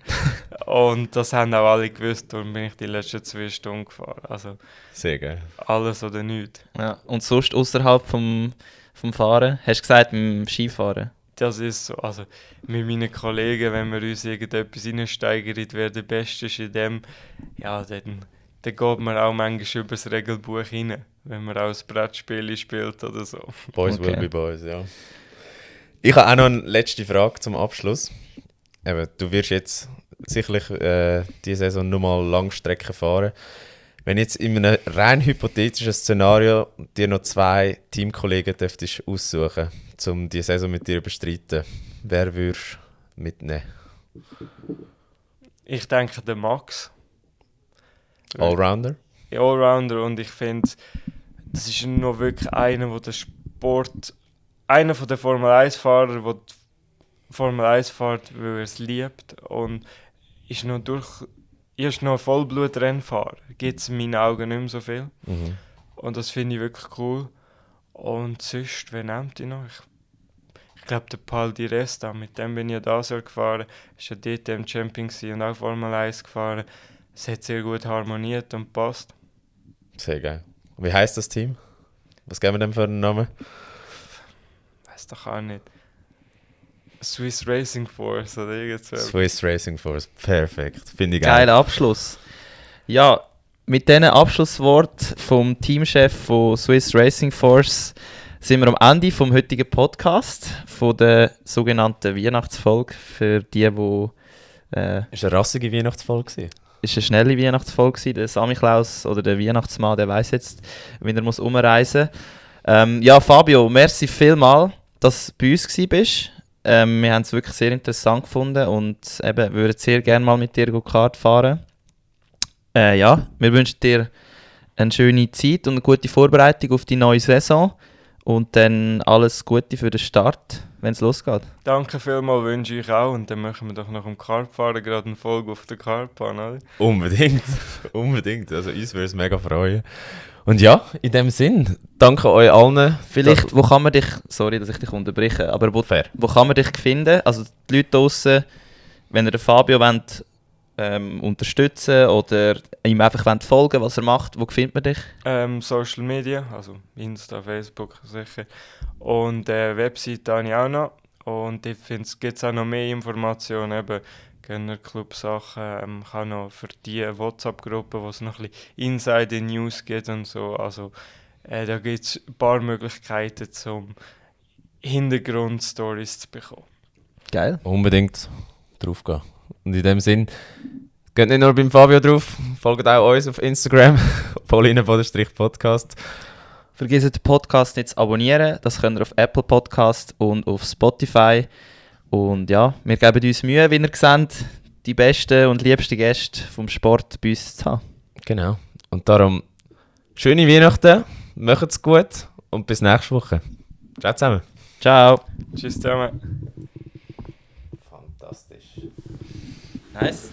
Und das haben auch alle gewusst, darum bin ich die letzten 2 Stunden gefahren. Also, sehr geil. alles oder nichts. Ja, und sonst außerhalb vom Fahren? Hast du gesagt, mit dem Skifahren? Das ist so. Also, mit meinen Kollegen, wenn wir uns irgendetwas reinsteigern, wer der Beste ist in dem, ja, dann geht man auch manchmal über das Regelbuch rein, wenn man auch ein Brettspiel spielt oder so. Boys will be boys, ja. Ich habe auch noch eine letzte Frage zum Abschluss. Eben, du wirst jetzt sicherlich diese Saison nur mal Langstrecken fahren. Wenn jetzt in einem rein hypothetischen Szenario dir noch 2 Teamkollegen dürftest aussuchen, um diese Saison mit dir zu bestreiten, wer würdest du mitnehmen? Ich denke, der Max. Allrounder? Ja, Allrounder, und ich finde, das ist noch wirklich einer, der einer von den Formel 1-Fahrern, der Formel 1 fährt, weil er es liebt und ist noch ein Vollblut-Rennfahrer. Gibt es in meinen Augen nicht mehr so viel. Und das finde ich wirklich cool. Und sonst, wer nimmt ihn noch? Ich glaube, der Paul Di Resta, mit dem bin ich ja da so gefahren. Ist ja dort im Champion und auch Formel 1 gefahren. Es hat sehr gut harmoniert und passt. Sehr geil. Wie heisst das Team? Was geben wir dem für einen Namen? Weiß doch auch nicht. Swiss Racing Force oder irgendwas. Swiss Racing Force, perfekt. Finde ich geil. Geiler Abschluss. Ja, mit diesen Abschlusswort vom Teamchef von Swiss Racing Force sind wir am Ende vom heutigen Podcast, von der sogenannten Weihnachtsfolge, für die Ist eine rassige Weihnachtsfolge gewesen? Ist eine schnelle Weihnachtsfolge gewesen. Der Samichlaus oder der Weihnachtsmann, der weiss jetzt, wie er muss umreisen muss. Ja, Fabio, merci vielmal, dass du bei uns warst. Wir haben es wirklich sehr interessant gefunden und eben, würden sehr gerne mal mit dir Kart fahren. Ja, wir wünschen dir eine schöne Zeit und eine gute Vorbereitung auf die neue Saison. Und dann alles Gute für den Start, wenn es losgeht. Danke vielmals, wünsche ich auch. Und dann machen wir doch noch im Kartfahren gerade eine Folge auf der Kartbahn, oder? Unbedingt, unbedingt. Also uns würde es mega freuen. Und ja, in dem Sinn, danke euch allen. Vielleicht, wo kann man dich, sorry, dass ich dich unterbreche, aber wo kann man dich finden? Also die Leute draussen, wenn ihr den Fabio wollt, unterstützen oder ihm einfach wollt folgen, was er macht, wo findet man dich? Social Media, also Insta, Facebook sicher. Und Website habe ich auch noch. Und ich finde, es gibt auch noch mehr Informationen, eben Gönnerclub-Sachen. Ich habe noch für die WhatsApp-Gruppe, wo es noch ein bisschen Inside-News gibt und so. Also da gibt es ein paar Möglichkeiten, um Hintergrund-Stories zu bekommen. Geil. Unbedingt drauf gehen. Und in dem Sinn, geht nicht nur beim Fabio drauf, folgt auch uns auf Instagram, Pauline_Podcast. Vergesst den Podcast nicht zu abonnieren, das könnt ihr auf Apple Podcast und auf Spotify. Und ja, wir geben uns Mühe, wie ihr seht, die besten und liebsten Gäste vom Sport bei uns zu haben. Genau. Und darum, schöne Weihnachten, macht's gut und bis nächste Woche. Ciao zusammen. Ciao. Tschüss zusammen. Fantastisch. Nice.